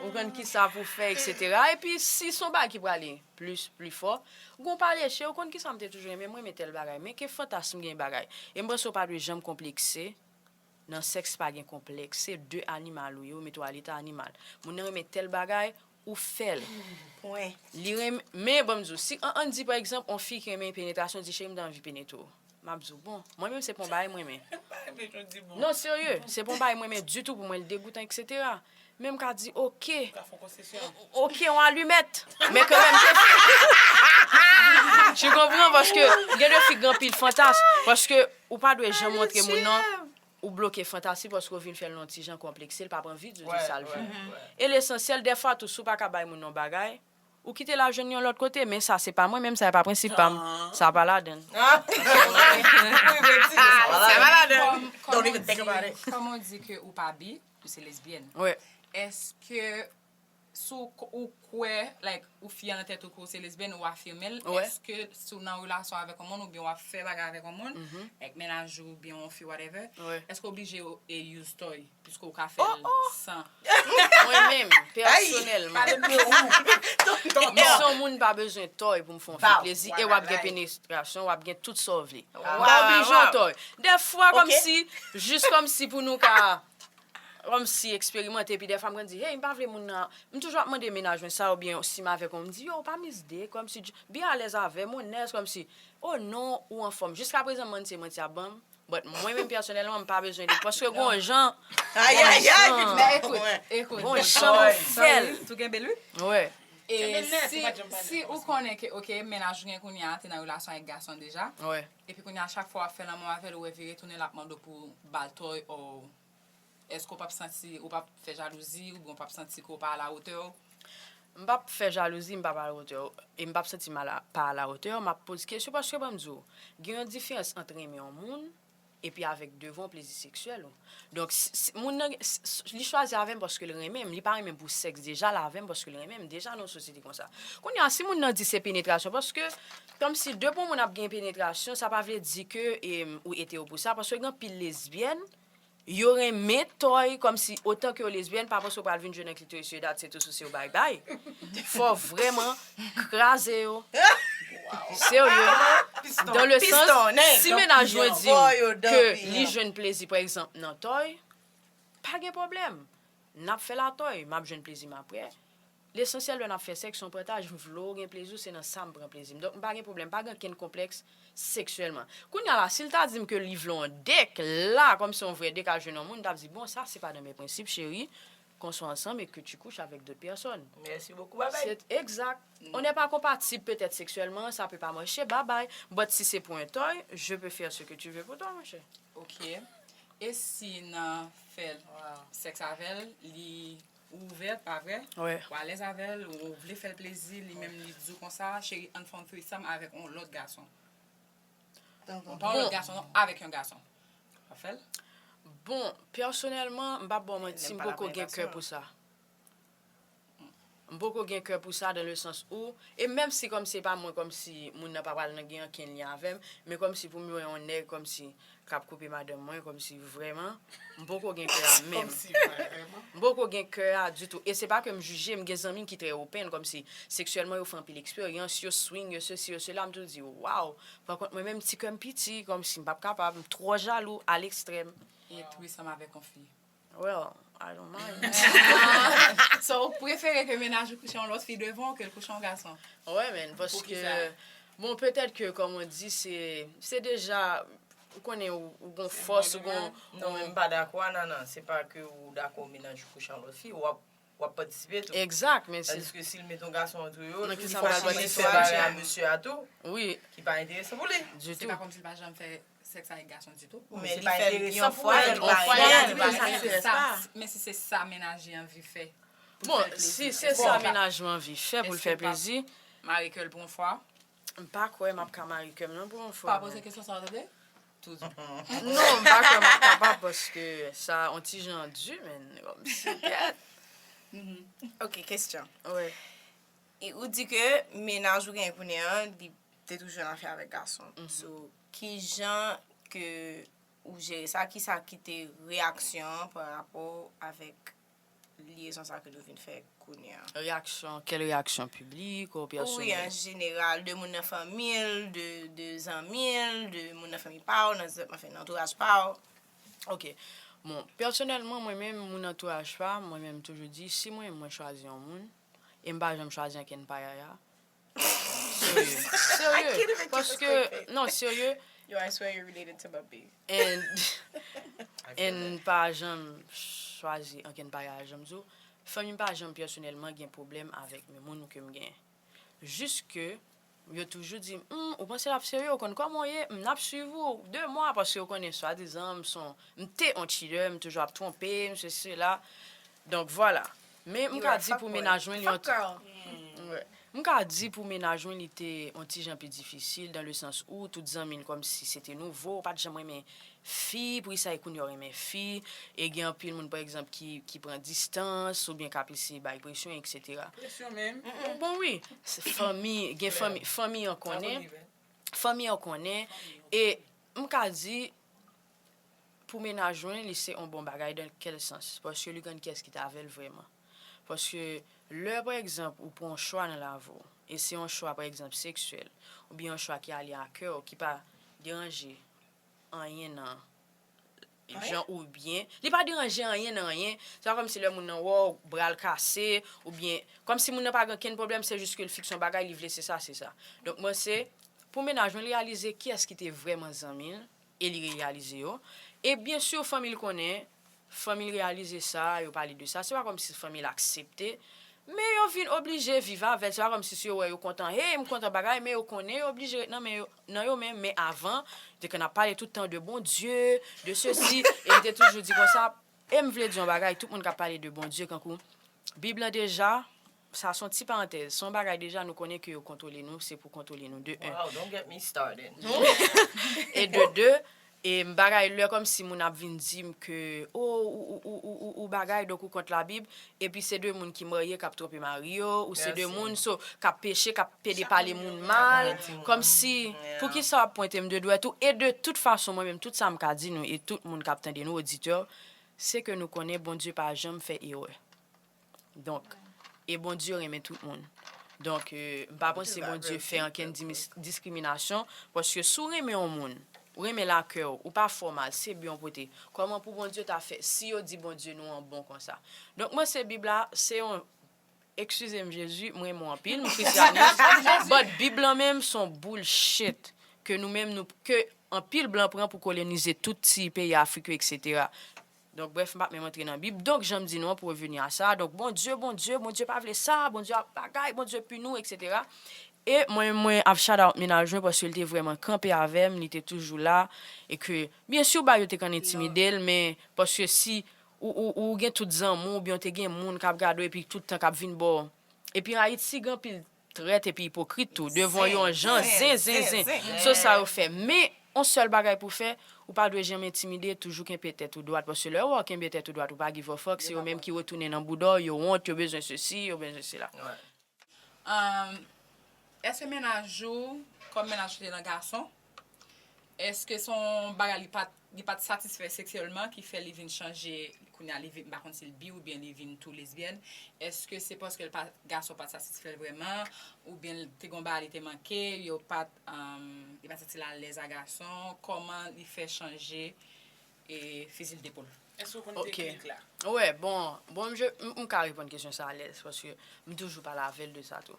ou konn ki sa pou w fè, etsetera. Epi si se yon bagay ki prale plis, pli fò, gon pa leche, ou konn ki sa m te toujou renmen, mwen renmen tèl bagay, men ke fantasm gen bagay. E m panse w pa dwe janm konplekse, nan sèks pa gen konplèks, se de animal ou ye, ou mete w a leta animal. Moun nan renmen tèl bagay, ou fè l. Pwen. Li renmen, men ban m di w, si an, ann di pa egzanp, yon fi ki renmen penetrasyon di, "Cheri, m ta anvi penetre w." M ap di w, "Bon, mwen menm se pa yon bagay mwen renmen." Non, serye, se pa yon bagay mwen renmen ditou pou mwen, l degoutan, etsetera. Men m ka di, "Oke, oke, yon alimèt." Men kanmenm, se. Tu comprends? Paske gen de fi ki gen anpil fantasm. Paske ou pa dwe janm montre moun nan ou bloke fantasi paske w vin fè l yon ti jan konplekse, l p ap anvi di w di sa l vle. E lesansyèl, dèfwa tou, si w pa ka bay moun yon bagay, ou kite l al jwenn yon lòt kote, men sa se pa mwen menm, sa e pa prensip pa m. Sa pa ladan l. Ah. Sa pa ladan. Don't even think about it. Kòman w di ke ou pa bi, ou se lesbyèn? Wi. Èske si w k- ou kwè, like, ou fye nan tèt ou ke w se lesbyèn, ou afime l, Wi. Èske si w nan relasyon avèk yon moun oubyen w ap fè bagay avèk yon moun, like mennaj ou oubyen yon fi, whatever, Wi. Èske w oblije e use toy, piske w ka fè l san? Mwen menm, pèsonèlman. Pale de ou. Men si yon moun pa bezwen toy pou m fè yon fi Baw. plezi, e w ap gen penetrasyon, w ap gen tout sa w vle. M pa Wow, oblije wow. Yon toy. Dèfwa, Ok. Kòmsi, jis kòmsi pou nou ka, kòmsi eksperimante, epi dèfwa m konn di, "Hey, m pa vle moun nan." M toujou ap mande mennaj mwen sa, oubyen si m avèk yon, m di, "Yo, w pa mizde," kòmsi, "Byen alèz avè m, onèz," kòmsi, "Oh non, ou anfòm." Jiska prezan, manti, manti ap ban m. But mwen menm pèsonèlman, m pa bezwen li. Paske gon jan, Ay, ay, ay. Men ekout, ekout. Gon jan pou fè l. Tou genbe l, wi. Wè. E si, si ou konnen ke, ok, mennaj ou gen kounye a te nan relasyon avèk gason deja, Wè. Epi kounye a chak fwa w ap fè lanmou avè l, ou wè vire tounen l ap mande w pou w ba l toy, o èske w p ap santi, ou p ap fè jalouzi, oubyen w p ap santi ke w pa alawotè w? M p ap fè jalouzi, m p ap alawotè w. E m p ap santi m ala, pa alawotè w, m ap poze kesyon paske ban m di w, gen yon diferans ant renmen yon moun epi avèk devan w plezi seksyèl ou. Donk, si, si, moun nan, si, si, li chwazi avè m paske l renmen m, li pa renmen m pou sèks deja, l avè m paske l renmen m deja nan yon sosyete konsa. Kounye a, si moun nan di se penetrasyon, paske, kòmsi depi yon moun ap gen penetrasyon, sa pa vle di ke, em, ou etero pou sa, paske gen anpil lesbyèn, yo renmen toy, kòmsi otan ke yo lesbyèn, pa panse w pral vin jwe nan klitoris yo, dat se tou sou se yo bay bay. Fò w vrèman kraze yo. Serye. Dans le sens, Pistonnen. Si mennaj mwen di Fò m yo ke danpi, li non. Jwenn plezi, pa egzanp, nan toy, pa gen pwoblèm. N ap fè la toy, m ap jwenn plezi m aprè. Lesansyèl lè n ap fè sèks, se yon pataj, m vle w gen plezi w, se nan sa m pran plezi m. Donk, m pa gen pwoblèm, pa gen okenn konplèks seksyèlman. Kounye a la, si l ta di m ke li vle yon dek, la, kòmsi yon vrè dek al jwenn yon moun, m t ap di, bon, ça, c'est pas dans mes principes, chérie, qu'on soit ensemble et que tu couches avec d'autres personnes. Merci beaucoup, bye bye. C'est exact. On n'est pas compatible peut-être sexuellement, ça peut pas marcher, bye bye. But si c'est pour un toy, je peux faire ce que tu veux pour toi, mon cher. Ok. E si nan fè sèks avè l, li ou ouvè, pa vre? Ouais. Ou alèz avè l, ou vle fè l plezi, li menm li di w konsa, cheri, ann fè yon threesome avèk yon lòt gason. Tonton. Pa yon lòt gason, non, avèk yon gason. W ap fè l? Bon, pèsonèlman, m p ap ba w manti, m poko gen kè pou sa. M poko gen kè pou sa, dans le sens où, e menm si kòmsi se pa mwen, kòmsi moun nan pa pral nan gen ankenn lyen avè m, men kòmsi pou m wè yon nèg kòmsi k ap koupe madanm mwen, kòmsi vrèman, m poko gen kè a menm. M poko gen kè a ditou. E se pa ke m jije, m gen zanmi m ki trè open, kòmsi seksyèlman yo fè anpil eksperyans, yo swing, yo sesi, yo sela, m toujou di, waw, pa kont mwen menm ti kè m piti, kòmsi m p ap kapab, m twò jalou a lekstrèm. E threesome avèk yon fi. Well, I don't mind. So, ou prefere ke mennaj ou kouche yon lòt fi devan w ke l kouche yon gason? Ouais, man, paske, bon, petèt ke, kòm on di, se, se deja, ou konnen, ou, ou gon fòs, ou gon... Non, men m pa dakò a Nana. Se pa ke ou dakò mennaj ou kouche yon lòt fi, w ap, w ap patisipe tou. Exact, men se... Tandiske si l met yon gason antre yo, Nan ki li sa w pral fasilite patisipe? Bagay a mesye a tou, Wi, ki pa enteresan pou li. Ditou. Se pa kòmsi l pa janm fè sèks avèk gason ditou. Men li pa enteresan pou wè l, li pa Yon fwa, enteresan. li pa enterese pa. Men si se sa mennaj li anvi fè. Bon, si se sa mennaj mwen anvi fè pou l fè plezi, Mare kè l pou yon fwa. M pa kwè m ap ka mare kè m nan pou yon fwa. Pa poze kesyon sa w tande? Toujou. Non, m pa kwè m ap kapab paske sa on ti jan di, men kòmsi kèt. Ok, kesyon. Wè. E ou di ke mennaj ou gen kounye an, li te toujou nan afè avèk gason. So, ki jan ke ou jere sa? Ki sa ki te reyaksyon an pa rapò avèk lyezon sa ke nou vin fè kounye an? Reyaksyon, kèl reyaksyon piblik ou Wi, an pèsonèl? Jeneral, de moun nan fanmi l, de, de zanmi l, de moun nan fanmi pa w, nan, anfen, nan antouraj pa w. Ok. Bon, pèsonèlman, mwen menm, moun antouraj pa m, mwen menm, m toujou di, si mwen, mwen chwazi yon moun, e m pa janm chwazi ankenn payaya. Serye. Serye. Paske, non, serye. Yo, I swear you're related to Bobby. And, and pa janm chwazi ankenn payaya, janm di w. Fanmi m pa janm pèsonèlman gen pwoblèm avèk moun ke m genyen. Jis ke yo toujou di m, hmm, ou panse l ap serye, ou konn kòman w ye, m ap swiv ou de mwa, paske yo konnen swadizan m son, m te on cheater, m toujou ap twonpe, m sesi, sela. Donk, vwala. Men m ka di pou mennaj mwen, li yon ti... Wè. M ka di pou mennaj mwen, li te on ti jan pi difisil, dans le sens où tout zanmi l kòmsi se te nouvo, ou pa t janm renmen fi, pou sa e kounye a w renmen fi, e gen anpil moun, pa egzanp, ki, ki pran distans, oubyen k ap eseye bay presyon, etsetera. Presyon menm. Bon, wi, se fanmi, gen fanmi, fanmi an konnen, fanmi an konnen, e m ka di, pou mennaj mwen, li se yon bon bagay, dans quel sens? Paske li konn kiyès ki t avè l vrèman. Paske lè, pa egzanp, ou pran yon chwa nan lavi w, e se yon chwa, pa egzanp, seksyèl, oubyen yon chwa ki ale a kè w, ki pa deranje anyen nan jan ou byen, li pa deranje anyen nan anyen. Se pa kòmsi lè moun nan wè w, bra l kase, oubyen, kòmsi moun nan pa gen okenn pwoblèm, se jis ke l fikse yon bagay, li vle se sa, se sa. Donk, mwen, se pou mennaj mwen reyalize kiyès ki te vrèman zanmi l, e li reyalize yo. E byen si fanmi l konnen, fanmi l reyalize sa, yo pale de sa, se pa kòmsi fanmi l aksepte, men yo vin oblije viv avè l. Se pa kòmsi si yo wè yo kontan, hey, m kontan bagay, men yo konnen yo oblije ret nan men yo, nan yo menm. Men avan, te konn ap pale tout tan de Bondye, de sesi, e m te toujou di konsa, e m vle di yon bagay, tout moun k ap pale de Bondye, kankou Bib lan deja, sa se yon ti parantèz, se yon bagay deja nou konnen ke yo kontwole nou, se pou kontwole nou, de en. Wow, don't get me started. E de de, e m bagay lè kòmsi moun ap vin di m ke, oh, ou, ou, ou, ou, ou, ou bagay, donk ou kont Labib, epi se de moun ki marye k ap twonpe mari yo, ou se de moun, so, k ap peche, k ap pede pale moun mal, kòmsi, poukisa w ap pwente m de dwèt ou? E de tout fason, mwen menm, tout sa m ka di nou, e tout moun k ap tande nou, oditè, se ke nou konnen Bondye pa janm fè erè. Donk, e Bondye renmen tout moun. Donk, euh, m pa panse Bondye fè ankenn dimis-, diskriminasyon, paske si w renmen yon moun, ou renmen l a kè w, ou pa fè w mal, se byen w pote. Kòman pou Bondye ta fè, si yo di Bondye nou an bon konsa? Donk, mwen se Bib la, se yon, Eskize m, Jezi, m renmen w anpil, m Christian, but Bib lan menm se yon bullshit ke nou menm nou, ke anpil blan pran pou kolonize tout ti peyi Afrik yo, et cetera. Donk, brèf, m p ap menm antre nan Bib. Donk, jan m di nou an, pou reveni a sa, donk, Bondye, Bondye, Bondye pa vle sa, Bondye ap bagay, Bondye pini w, et cetera. E mwen, mwen ap shout out mennaj mwen, paske l te vrèman kanpe avè m, li te toujou la, e ke, byen si, bagay yo te konn entimide l, men paske si ou, ou, ou gen tout zanmi w, oubyen w te gen moun k ap gade w, epi tout tan k ap vin ba w. Epi Ayiti, gen anpil trèt epi ipokrit tou, devan yo yon jan zen, zen, zen. So, sa yo fè. Men, yon sèl bagay pou w fè, ou pa dwe janm entimide, toujou kenbe tèt ou dwat, paske lè w wè w kenbe tèt ou dwat, ou pa give a fuck, se yo menm ki retounen nan bouda w, yo wont, yo bezwen sesi, yo bezwen sela. Um, èske mennaj ou, kòm mennaj ou te nan gason, èske se yon bagay li pa t, li pa t satisfè seksyèlman ki fè li vin chanje, kounye a li vin, m pa konn si l bi oubyen li vin tou lesbyèn? Èske se paske l pa, gason pa t satisfè l vrèman, oubyen l te gen yon bagay li te manke, yo pa t, um, li pa t santi l alèz a gason? Kòman li fè chanje e fizi l depol? Èske w konn teknik la? Wè, bon, bon, m, m ka reponn kesyon sa alèz, paske m toujou pale avè l de sa tou.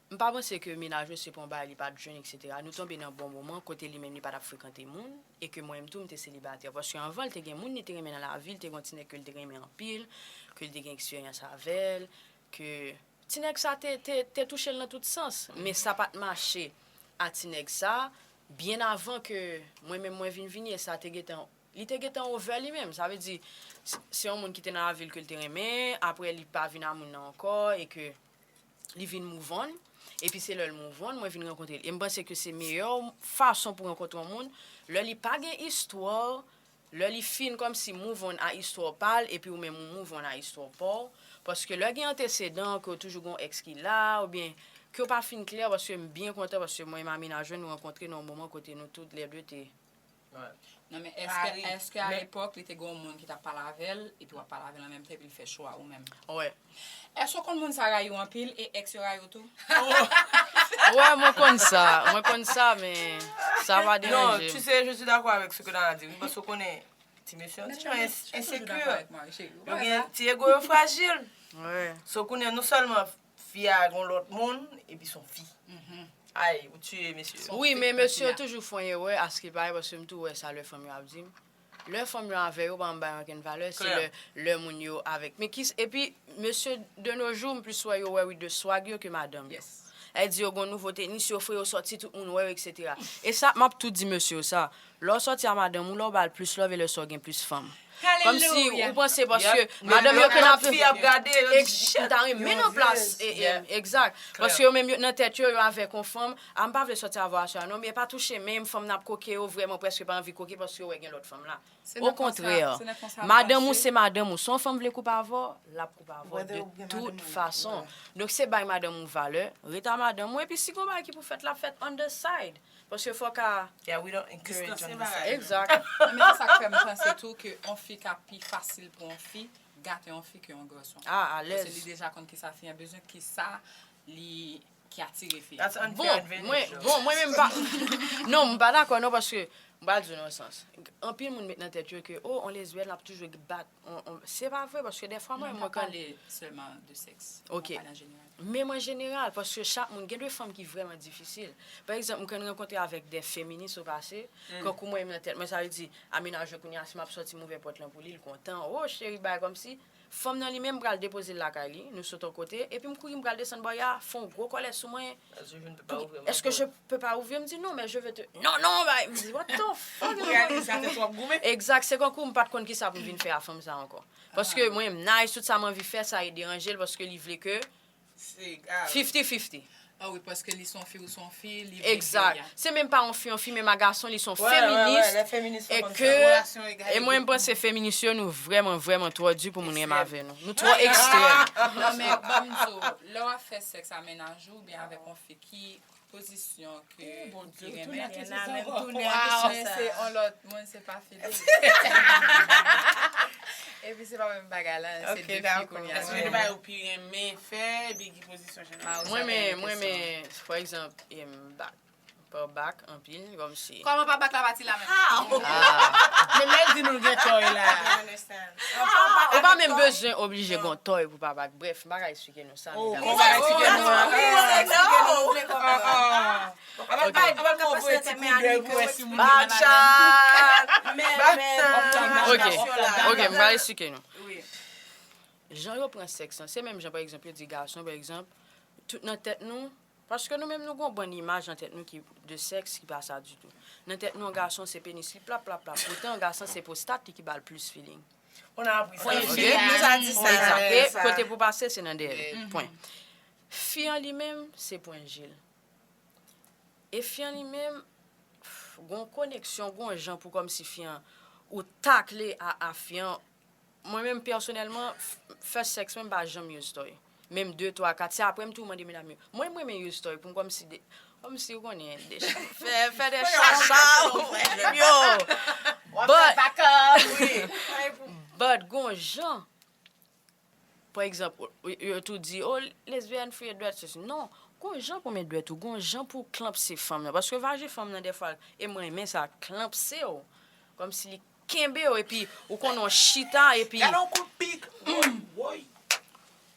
M pa panse ke mennaj ou se pa yon bagay li pa t jwenn, et cetera. Nou tonbe nan bon moman kote li menm li pa t ap frekante moun, e ke mwen menm tou m te selibatè. Paske anvan l te gen moun li te renmen nan lavi, li te gen yon ti nèg ke l te renmen anpil, ke l te gen eksperyans avè l, ke ti nèg sa te, te, te touche l nan tout sans. Men sa pa t mache a ti nèg sa, byen avan ke mwen menm mwen vin vini, e sa te gentan, li te gentan over li menm. Sa vle di, se, se yon moun ki te nan lavi l ke l te renmen, apre li pa vin a moun nan ankò, e ke li vin move on, epi se lè l move on, mwen vin rankontre l. E m panse ke se meyè fason pou rankontre yon moun, lè li pa gen istwa, lè li fin kòmsi move on a istwa pa l, epi ou menm ou move on a istwa pa w. Paske lè gen antesedan, ke w toujou gen yon èks ki la, oubyen ke w pa fin klè, paske m byen kontan, paske mwen menm a mennaj mwen, nou rankontre nan yon moman kote nou tout lè de te Non, men èske, èske alepòk li te gen yon moun ki t ap pale avè l, epi w ap pale avè l an menm tan, epi l fè cho a ou menm? Wè. Èske w konn moun sa rayi w anpil, e èks yo rayi w tou? Wè, mwen konn sa, mwen konn sa, men sa pa deranje m. Non, tu sais, je suis d'accord avec ce que Dana dit, wi, paske w konnen, ti mesye an ti jan ensekir. Yo gen ti ego yo frajil. Wè. So, kounye a, non sèlman fi a gon lòt moun, epi se yon fi. Ay, ou tiye mesye. Wi, men mesye yo toujou fè yon erè, aske parèy, paske m tou wè sa lè fanm yo ap di m. Lè fanm yo avè yo, pa janm ba yo ankenn valè, se lè, lè moun yo avèk. Men ki, epi, mesye de nos jours, m plis wè yo wè wi de swag yo ke madanm yo. Èl di yo gon nouvo tenis yo fre, yo sòti, tout moun wè yo, et cetera. E sa, m ap tou di mesye yo sa. Lè w sòti a madanm ou, lè w ba l plis love, e lè sa w gen plis fanm. Kòmsi ou panse paske madanm yo konn ap fi ap gade yo di shit. M ta renmen nan plas egzak. Paske yo menm yo nan tèt yo, yo avèk yon fanm, a m pa vle sòti avè w aswè a non, men pa touche menm fanm nan ap koke yo vrèman prèske pa anvi koke paske yo wè gen lòt fanm la. Okontrè, madanm ou se madanm ou. Si yon fanm vle koupe avè w, l ap koupe avè w de tout fason. Donk se bay madanm ou valè, ret a madanm ou, epi si gon bagay ki pou fèt, l ap fèt on the side. Paske fòk a. Yeah, we don't encourage on the side. Egzak. Men se sa k fè m panse tou ke yon fi ka pi fasil pou yon fi gate yon fi ke yon gason. Ah, alèz. Paske li deja konn kisa fi an bezwen, kisa li ki atire fi an. Bon, mwen, bon, mwen menm pa. Non, m pa dakò non, paske m pral di w nan yon sans. Anpil moun met nan tèt yo ke, oh, yon lesbyèn l ap toujou bat. Se pa vre, paske dèfwa mwen, mwen konn. Pale sèlman de sèks. Ok. Pale an jeneral. Men mwen jeneral, paske chak moun, gen de fanm ki vrèman difisil. Pa egzanp, m konn rankontre avèk de feminis o pase, kankou mwen menm nan tèt mwen, sa vle di, a mennaj mwen kounye a, si m ap sòti, m ouvè pòt lan pou li, l kontan. Oh, cheri, bay kòmsi. Fanm nan li menm pral depoze l lakay li, nou sot yon kote, epi m kouri m pral desann bò a, fè yon gwo kòlè sou mwen. Èske je peux pas ouvrir? M di non, mais je vais te. Non, non, bay. M di, what the fuck? Egzak, se kankou m pa t konn kisa pou m vin fè a fanm sa ankò. Paske mwen, m nice, tout sa m anvi fè, sa e deranje l, paske li vle ke fifty fifty. Ah wi, paske li se yon fi, ou se yon fi, li vle ke. Egzak. Se menm pa yon fi, yon fi, menm a gason, li se yon feminis. E ke, e mwen, m panse feminis yo, nou vrèman, vrèman twò di pou moun renmen avè nou. Nou twò ekstrèm. Non, men, ban m di w, lè w ap fè sèks a mennaj ou, oubyen avèk yon fi, ki pozisyon ke ou pi renmen? Tounen kesyon sa ankò. Tounen kesyon sa. Mwen se yon lòt moun, se pa Felix. Epi se pa menm bagay la, se de fi kounye a. Èske gen de bagay ou pi renmen fè, epi ki pozisyon jeneral? Mwen renmen, mwen renmen, pa egzanp, em, bat. pa bak anpil, kòmsi. Kòman pa bak la pati la menm? Men lè l di nou l gen tòy la. Ou pa menm bezwen oblije gon tòy pou pa bak. Brèf, m pa ka eksplike nou sa. Ou pa ka eksplike nou an. Batchat! Ok, ok, m pral eksplike nou. Jan yo pran sèks lan, se menm jan, pa egzanp, yo di gason, pa egzanp, tout nan tèt nou, paske nou menm nou gon bann imaj nan tèt nou ki de sèks ki pa sa ditou. Nan tèt nou, yon gason se penis li plap, plap, plap. Poutan, yon gason se pwostat li ki ba l plis feeling. On a appris ça. Ok? Exact. E kote pou pase, se nan dèyè. Pwen. Fi an li menm, se pwen je l. E fi an li menm, gon koneksyon, gon jan pou kòmsi fi an, ou takle a, a fi an. Mwen menm pèsonèlman, first sex mwen m pa janm use toy. Menm de, twa, kat, se apre m tou mande medam yo. Mwen m renmen use toy pou m kòmsi de, kòmsi ou konnen, de, fè, fè de chacha, yo. But, but gon jan, pa egzanp, yo tou di, oh, lesbyèn, fouye dwèt, sesi. Non, gon jan pou met dwèt ou, gon jan pou klanpse fanm nan. Paske vajen fanm nan, dèfwa, e mwen renmen sa, klanpse w. Kòmsi li kenbe w, epi ou konnen w chita, epi. Gade yon kout pik. Woy.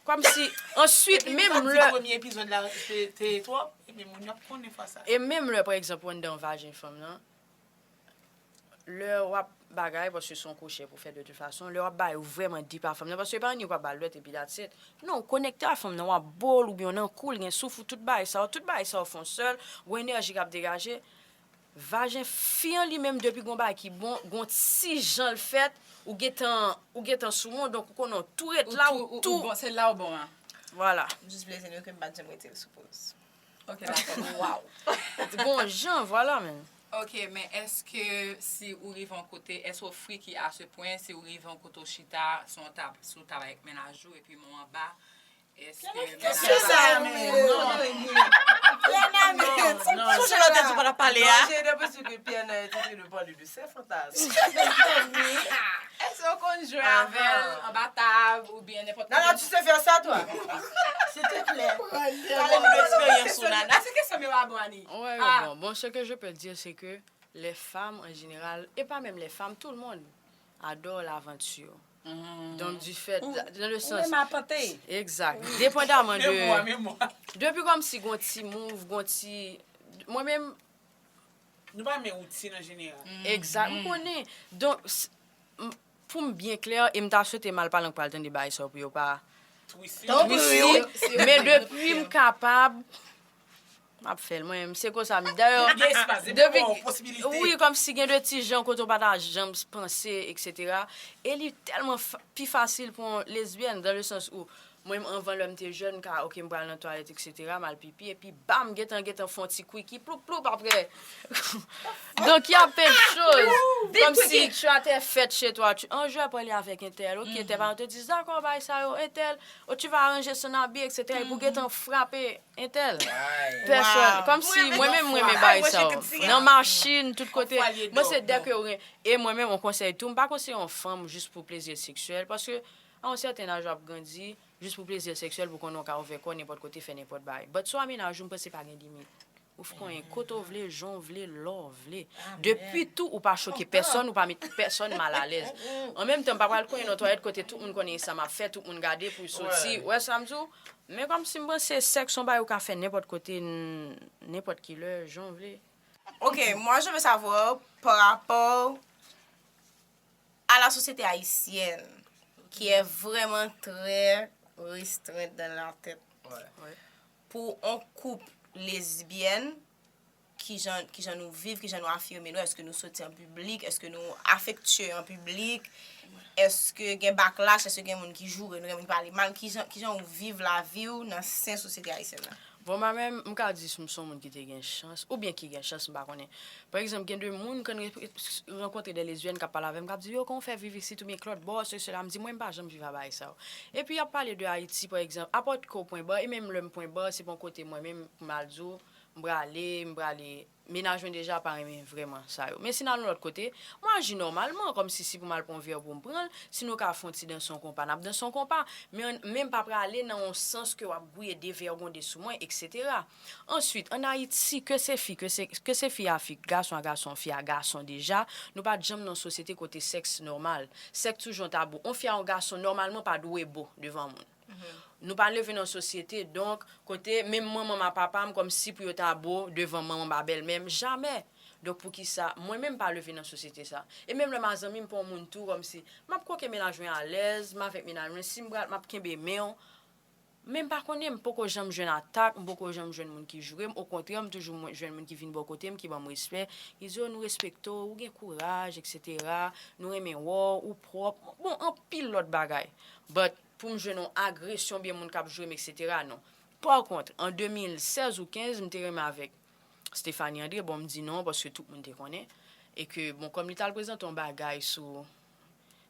Kòmsi, answit, menm lè. Premye epizòd la te, te twòp, epi moun yo ap konnen fwa sa. E menm lè, pa egzanp, ou anndan vajen fanm nan, lè w ap bagay, paske se yon kwochè pou fè de tout fason, lè w ap bay ou vrèman deep a fanm nan, paske e pa annik w ap ba l dwèt epi that's it. Non, w konekte a fanm nan, w ap bo l oubyen w nan kou l, gen souf ou, tout bagay sa yo, tout bagay sa yo fè yon sèl, gon enèji k ap degaje. Vajen fi an li menm, depi gon bagay ki bon, gon ti jan l fèt, ou gentan, ou gentan sou won, donk ou konnen w tou ret la, ou tou. Bon, se la w bon an. Vwala. M jis vle di nou ke m pa t janm rete l sou poz. Ok, dakò. Waw. Gon jan, vwala, men. Ok, men èske si ou rive yon kote, èske w freaky à ce point, si ou rive yon kote w chita sou yon tab, sou tab avèk mennaj ou, epi men w anba, èske mennaj Qu'est-ce que ça, mais non. Sonje lòt di w pa t ap pale a. J'ai l'impression que Pierre n'a été de parler de ses fantasmes. Èske w konn jwe avè l anba tab oubyen nenpòt Nana, tu sais faire ça, toi? S'il te plaît. Pale nou de eksperyans ou, Nana. Se kesyon m yo pa bon, Ani. Ouais, Ah. Bon, bon, ce que je peux dire, c'est que les femmes en général, et pas même les femmes, tout le monde adore l'aventure. Donc, du fait, dans le sens. Ou renmen apante. Exact. Depandamman Men mwa, de. Men mwa. Depi kòmsi gon ti move, gon ti. Mwen menm, Nou pa renmen woutin an jeneral. Egzak, m konnen. Donk, s- m- pou m byen klè, e m ta swete m al pale ank pral tande bagay sa yo pou yo pa Twist. twist li, men depi m kapab, m ap fè l mwen menm. Se konsa m, dayè, Gen espas, depi depi, bon posibilite. Wi, kòmsi gen de ti jan kote w pa ta janm panse, et cetera. E li tèlman fa- pi fasil pou yon lesbyèn, dans le sens où, mwen menm, anvan lè m te jèn, m ka, ok, m pral nan twalèt, et cetera, m al pipi, epi bam, gentan, gentan fè yon ti kwiki, ploup, ploup, apre. Donc, il y a plein de choses. Comme si tu as tes fêtes chez toi, tu, un jour, pale avec un tel, ok, tes parents te disent, d'accord, bagay sa yo, un tel, oh, tu vas arranger son habit, et cetera, e pou gentan frape un tel. Personne. Comme si, mwen menm, mwen renmen bagay sa yo. Nan machin, tout kote. Mwen, se dèke ou ren. E mwen menm, yon konsèy tou, m pa konseye yon fanm jis pou plezi seksyèl, paske, a yon sèten laj, w ap grandi, jis pou plezi seksyèl, pou konnen w ka ouvè kò nenpòt kote, fè nenpòt bagay. But sou a mennaj ou, m panse pa gen limit. Ou f konyen kote w vle, jan w vle, lè w vle. Depi tou, ou pa choke pèsonn, ou pa met pèsonn mal alèz. An menm tan, m pa pral konyen nan twalèt kote tout moun konnen sa m ap fè, tout moun gade pou soti. Ou wè sa m di w? Men kòmsi m panse sèks se yon bagay ou ka fè nenpòt kote, n- nenpòt kilè, jan w vle. Ok, moi je veux savoir par rapport à la société haïtienne, qui est vraiment très restreinte dans la tête. Pou yon koup lesbyèn, kijan, kijan nou viv, kijan nou afime nou, èske nou soti an piblik, èske nou afektye an piblik, èske gen backlash, èske gen moun ki joure nou, gen moun ki pale mal, kijan, kijan ou viv lavi w nan sen sosyete ayisyèn nan? Bon, mwen menm, m ka di si m se yon moun ki te gen chans, oubyen ki gen chans, m pa konnen. Pa egzanp, gen de moun, kan m rankontre de lesbyèn k ap pale avè m, k ap di, yo, kòman w fè viv isit, oubyen k lòt bò, se sela, m di, mwen, m pa janm viv a bagay sa yo. Epi, y ap pale de Ayiti, pa egzanp, apòt ke w pwen ba, e menm lè m pwen ba, se pa yon kote mwen menm, pou m al di w, M prale, m prale. Mennaj mwen deja pa renmen vrèman sa yo. Men si n al yon lòt kote, mwen aji nòmalman, kòmsi si pou m al pran yon vè pou m pran l, si nou ka fè yon ti danse yon konpa, n ap danse yon konpa, men, men m pa prale nan yon sans ke w ap gouye devègonde sou mwen, etsetera. Answit, ann Ayiti, ke se fi, ke se, ke se fi a fi, gason a gason, fi a gason deja, nou pa t janm nan yon sosyete kote sèks nòmal. Sèks toujou yon tabou. Yon fi a yon gason, nòmalman, pa dwe bo devan moun. Nou pa leve nan sosyete, donk, kote menm manman m a papa m, kòmsi pou yo ta bo devan manman m a bèlmè m, jamè. Donk, poukisa, mwen menm pa leve nan sosyete sa. E menm lè m a zanmi m, pou yon moun tou, kòmsi, m ap koke mennaj mwen alèz, m avèk mennaj mwen, si m pral, m ap kenbe men w. Men m pa konnen, m poko janm jwenn atak, m poko janm jwenn moun ki joure m, okontrè, m toujou mwen, jwenn moun ki vin bò kote m, ki ban m respè, ki di, "O, nou respekte w, ou gen kouraj, etsetera, nou renmen wè w, ou pwòp." Bon, anpil lòt bagay. But, pou m jwenn yon agresyon, byen moun k ap joure m, etsetera, non. Parkont, an de mil sèz ou kenz, m te renmen avèk Stéphanie André, bon, m di non, paske tout moun te konnen. E ke, bon, kòm li t al prezante yon bagay sou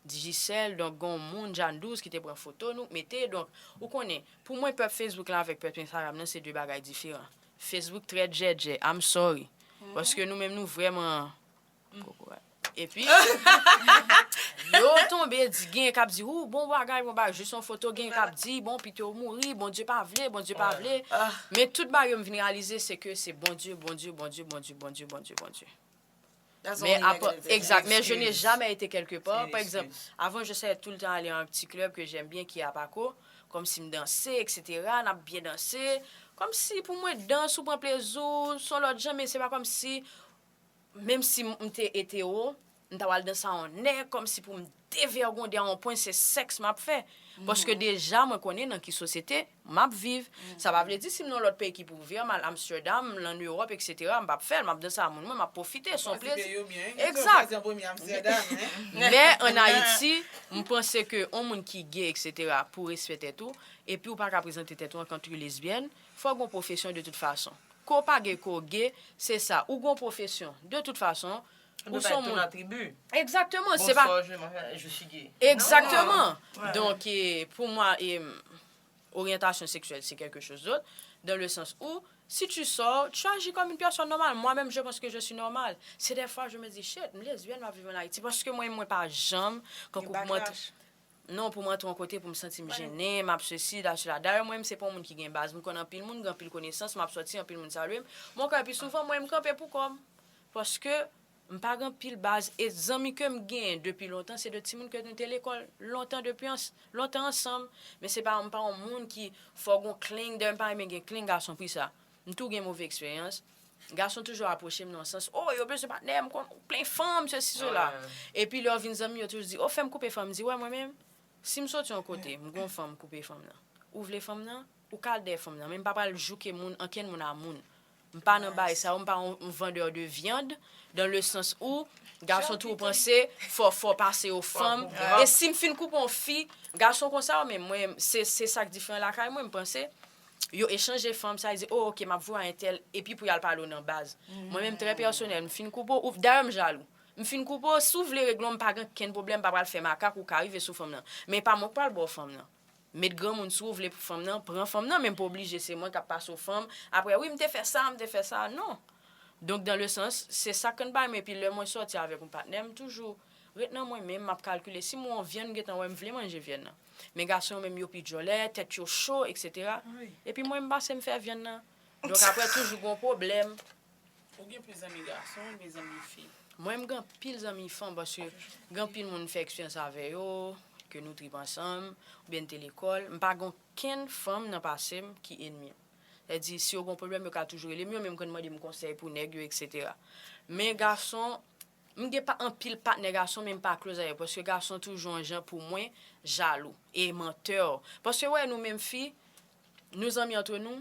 Digicel, donk, gen yon moun, Jeanne Douze, ki te pran foto nou, mete, donk, ou konnen, pou mwen, pèp Facebook la avèk pèp Instagram nan, se de bagay diferan. Facebook trè djèdjè, I'm sorry. Paske nou menm, nou vrèman kokorat. Epi, yo tonbe di, gen k ap di, ou, bon bagay, bon bagay, jis yon foto, gen k ap di, bon, pito w mouri, Bondye pa vle, Bondye pa vle. Men tout bagay yo m vin reyalize, se ke se Bondye, Bondye, Bondye, Bondye, Bondye, Bondye, Bondye. That's Mais only à part- negative. Exact, mais je n'ai Excuse. Jamais été quelque part. Une Par exemple, excuse. Avant, j'essayais tout le temps aller à un petit club que j'aime bien, qui est à Paco, comme si me danser, et cetera. N ap byen danse. Kòmsi pou mwen, dans ou pran plezi w, se yon lòt jan, men se pa kòmsi, menm si m te etero, m ta pral danse a yon nèg, kòmsi pou m devègonde a yon pwen, se sèks m ap fè. Paske deja, mwen konnen nan ki sosyete m ap viv. Sa pa vle di si m nan lòt peyi ki pou ouvè, m al Amsterdam, m al an Ewòp, etsetera, m p ap fè l, m ap danse a moun mwen, m ap pwofite, se yon plezi. Egzak. Men an Ayiti, m panse ke yon moun ki gay, etsetera, pou respè tèt ou, epi ou pa ka prezante tèt ou antanke lesbyèn, fò w gen yon pwofesyon de tout fason. Ke w pa gay, ke w gay, se sa, ou gen yon pwofesyon. De tout fason, ou se yon moun. Egzakteman, se pa. Egzakteman. Donk, eh, pou mwen, eh, orientation sexuelle, c'est quelque chose d'autre, dans le sens où, si tu sors, tu agis comme une personne normale. Moi-même, je pense que je suis normale. C'est des fois, je me dis, shit, m lesbyèn, m ap viv an Ayiti. Paske mwen, mwen pa janm, kankou pou mwen, non, pou mwen antre yon kote, pou m santi m jennen, m ap sesi, la, sela. Dayè, mwen, m se pa yon moun ki gen baz. M konn anpil moun, gen anpil konesans, m ap sòti, anpil moun salye m. Mwen, kanpe pi souvan, mwen, m kanpe pou kò m. Paske m pa gen anpil baz, e zanmi ke m genyen depi lontan, se de timoun ke nou te lekòl lontan depi ans-, lontan ansanm. Men se pa, m pa yon moun ki fò gon kling, dayè m pa renmen gen kling gason pou sa. M tou gen move eksperyans. Gason toujou apwoche m nan yon sans, o, yo bezwen patnè, m konn plen fanm, sesi, sela. Epi lè yo vin zanmi, yo toujou di, o, fè m koupe fanm. M di, wè, mwen menm, si m soti yon kote, m gon fanm, koupe fanm nan. Ou vle fanm nan? Ou ka al dèyè fanm nan, men m pa pral jouke moun, ankenn moun a moun. M pa nan bagay sa yo, m pa yon, yon vendeur de viande, dans le sens où gason tou panse fò, fò pase yo fanm. E si m fin koupe yon fi, gason konsa yo menm, mwen, se, se sa k diferan lakay mwen, m panse. Yo echanje fanm, sa vle di, o, oke, m ap voye a entèl, epi pou y al pale w nan baz. Mwen menm, trè pèsonèl, m fin koupe w, dayè m jalou. M fin koupe w, si w vle regle w, m pa gen okenn pwoblèm, m pa pral fè makak, ou ka rive sou fanm nan. Men pa mwen k pral ba w fanm nan. Met granmoun sou ou, vle pou fanm nan, pran fanm nan, men m pa oblije se mwen k ap pase w fanm. Apre, wi, m te fè sa, m te fè sa, non. Donk, dans le sens, se sa k konn bay mwen, epi lè mwen sòti avèk yon patnè, m toujou ret nan mwen menm, m ap kalkile. Si m wè yon vyann, m gentan wè m vle manje vyann nan. Men gason yo menm, yo pi djòlè, tèt yo cho, etsetera. Epi mwen, m pase m fè vyann nan. Donk, apre, toujou gon pwoblèm. Ou gen plis zanmi gason oubyen zanmi fi? Mwen, m gen anpil zanmi fanm, paske gen anpil moun m fè eksperyans avè yo, ke nou trip ansanm, oubyen n te lekòl. M pa gen okenn fanm nan pase m ki enmi m. Sètadi, si yo gen pwoblèm, yo ka toujou rele m, yo menm konn mande m konsèy pou nèg yo, etsetera. Men gason, m gen pa anpil patnè gason, men m pa close avè yo, paske gason toujou yon jan pou mwen jalou e mantè. Paske, wè, nou menm fi, nou zanmi antre nou,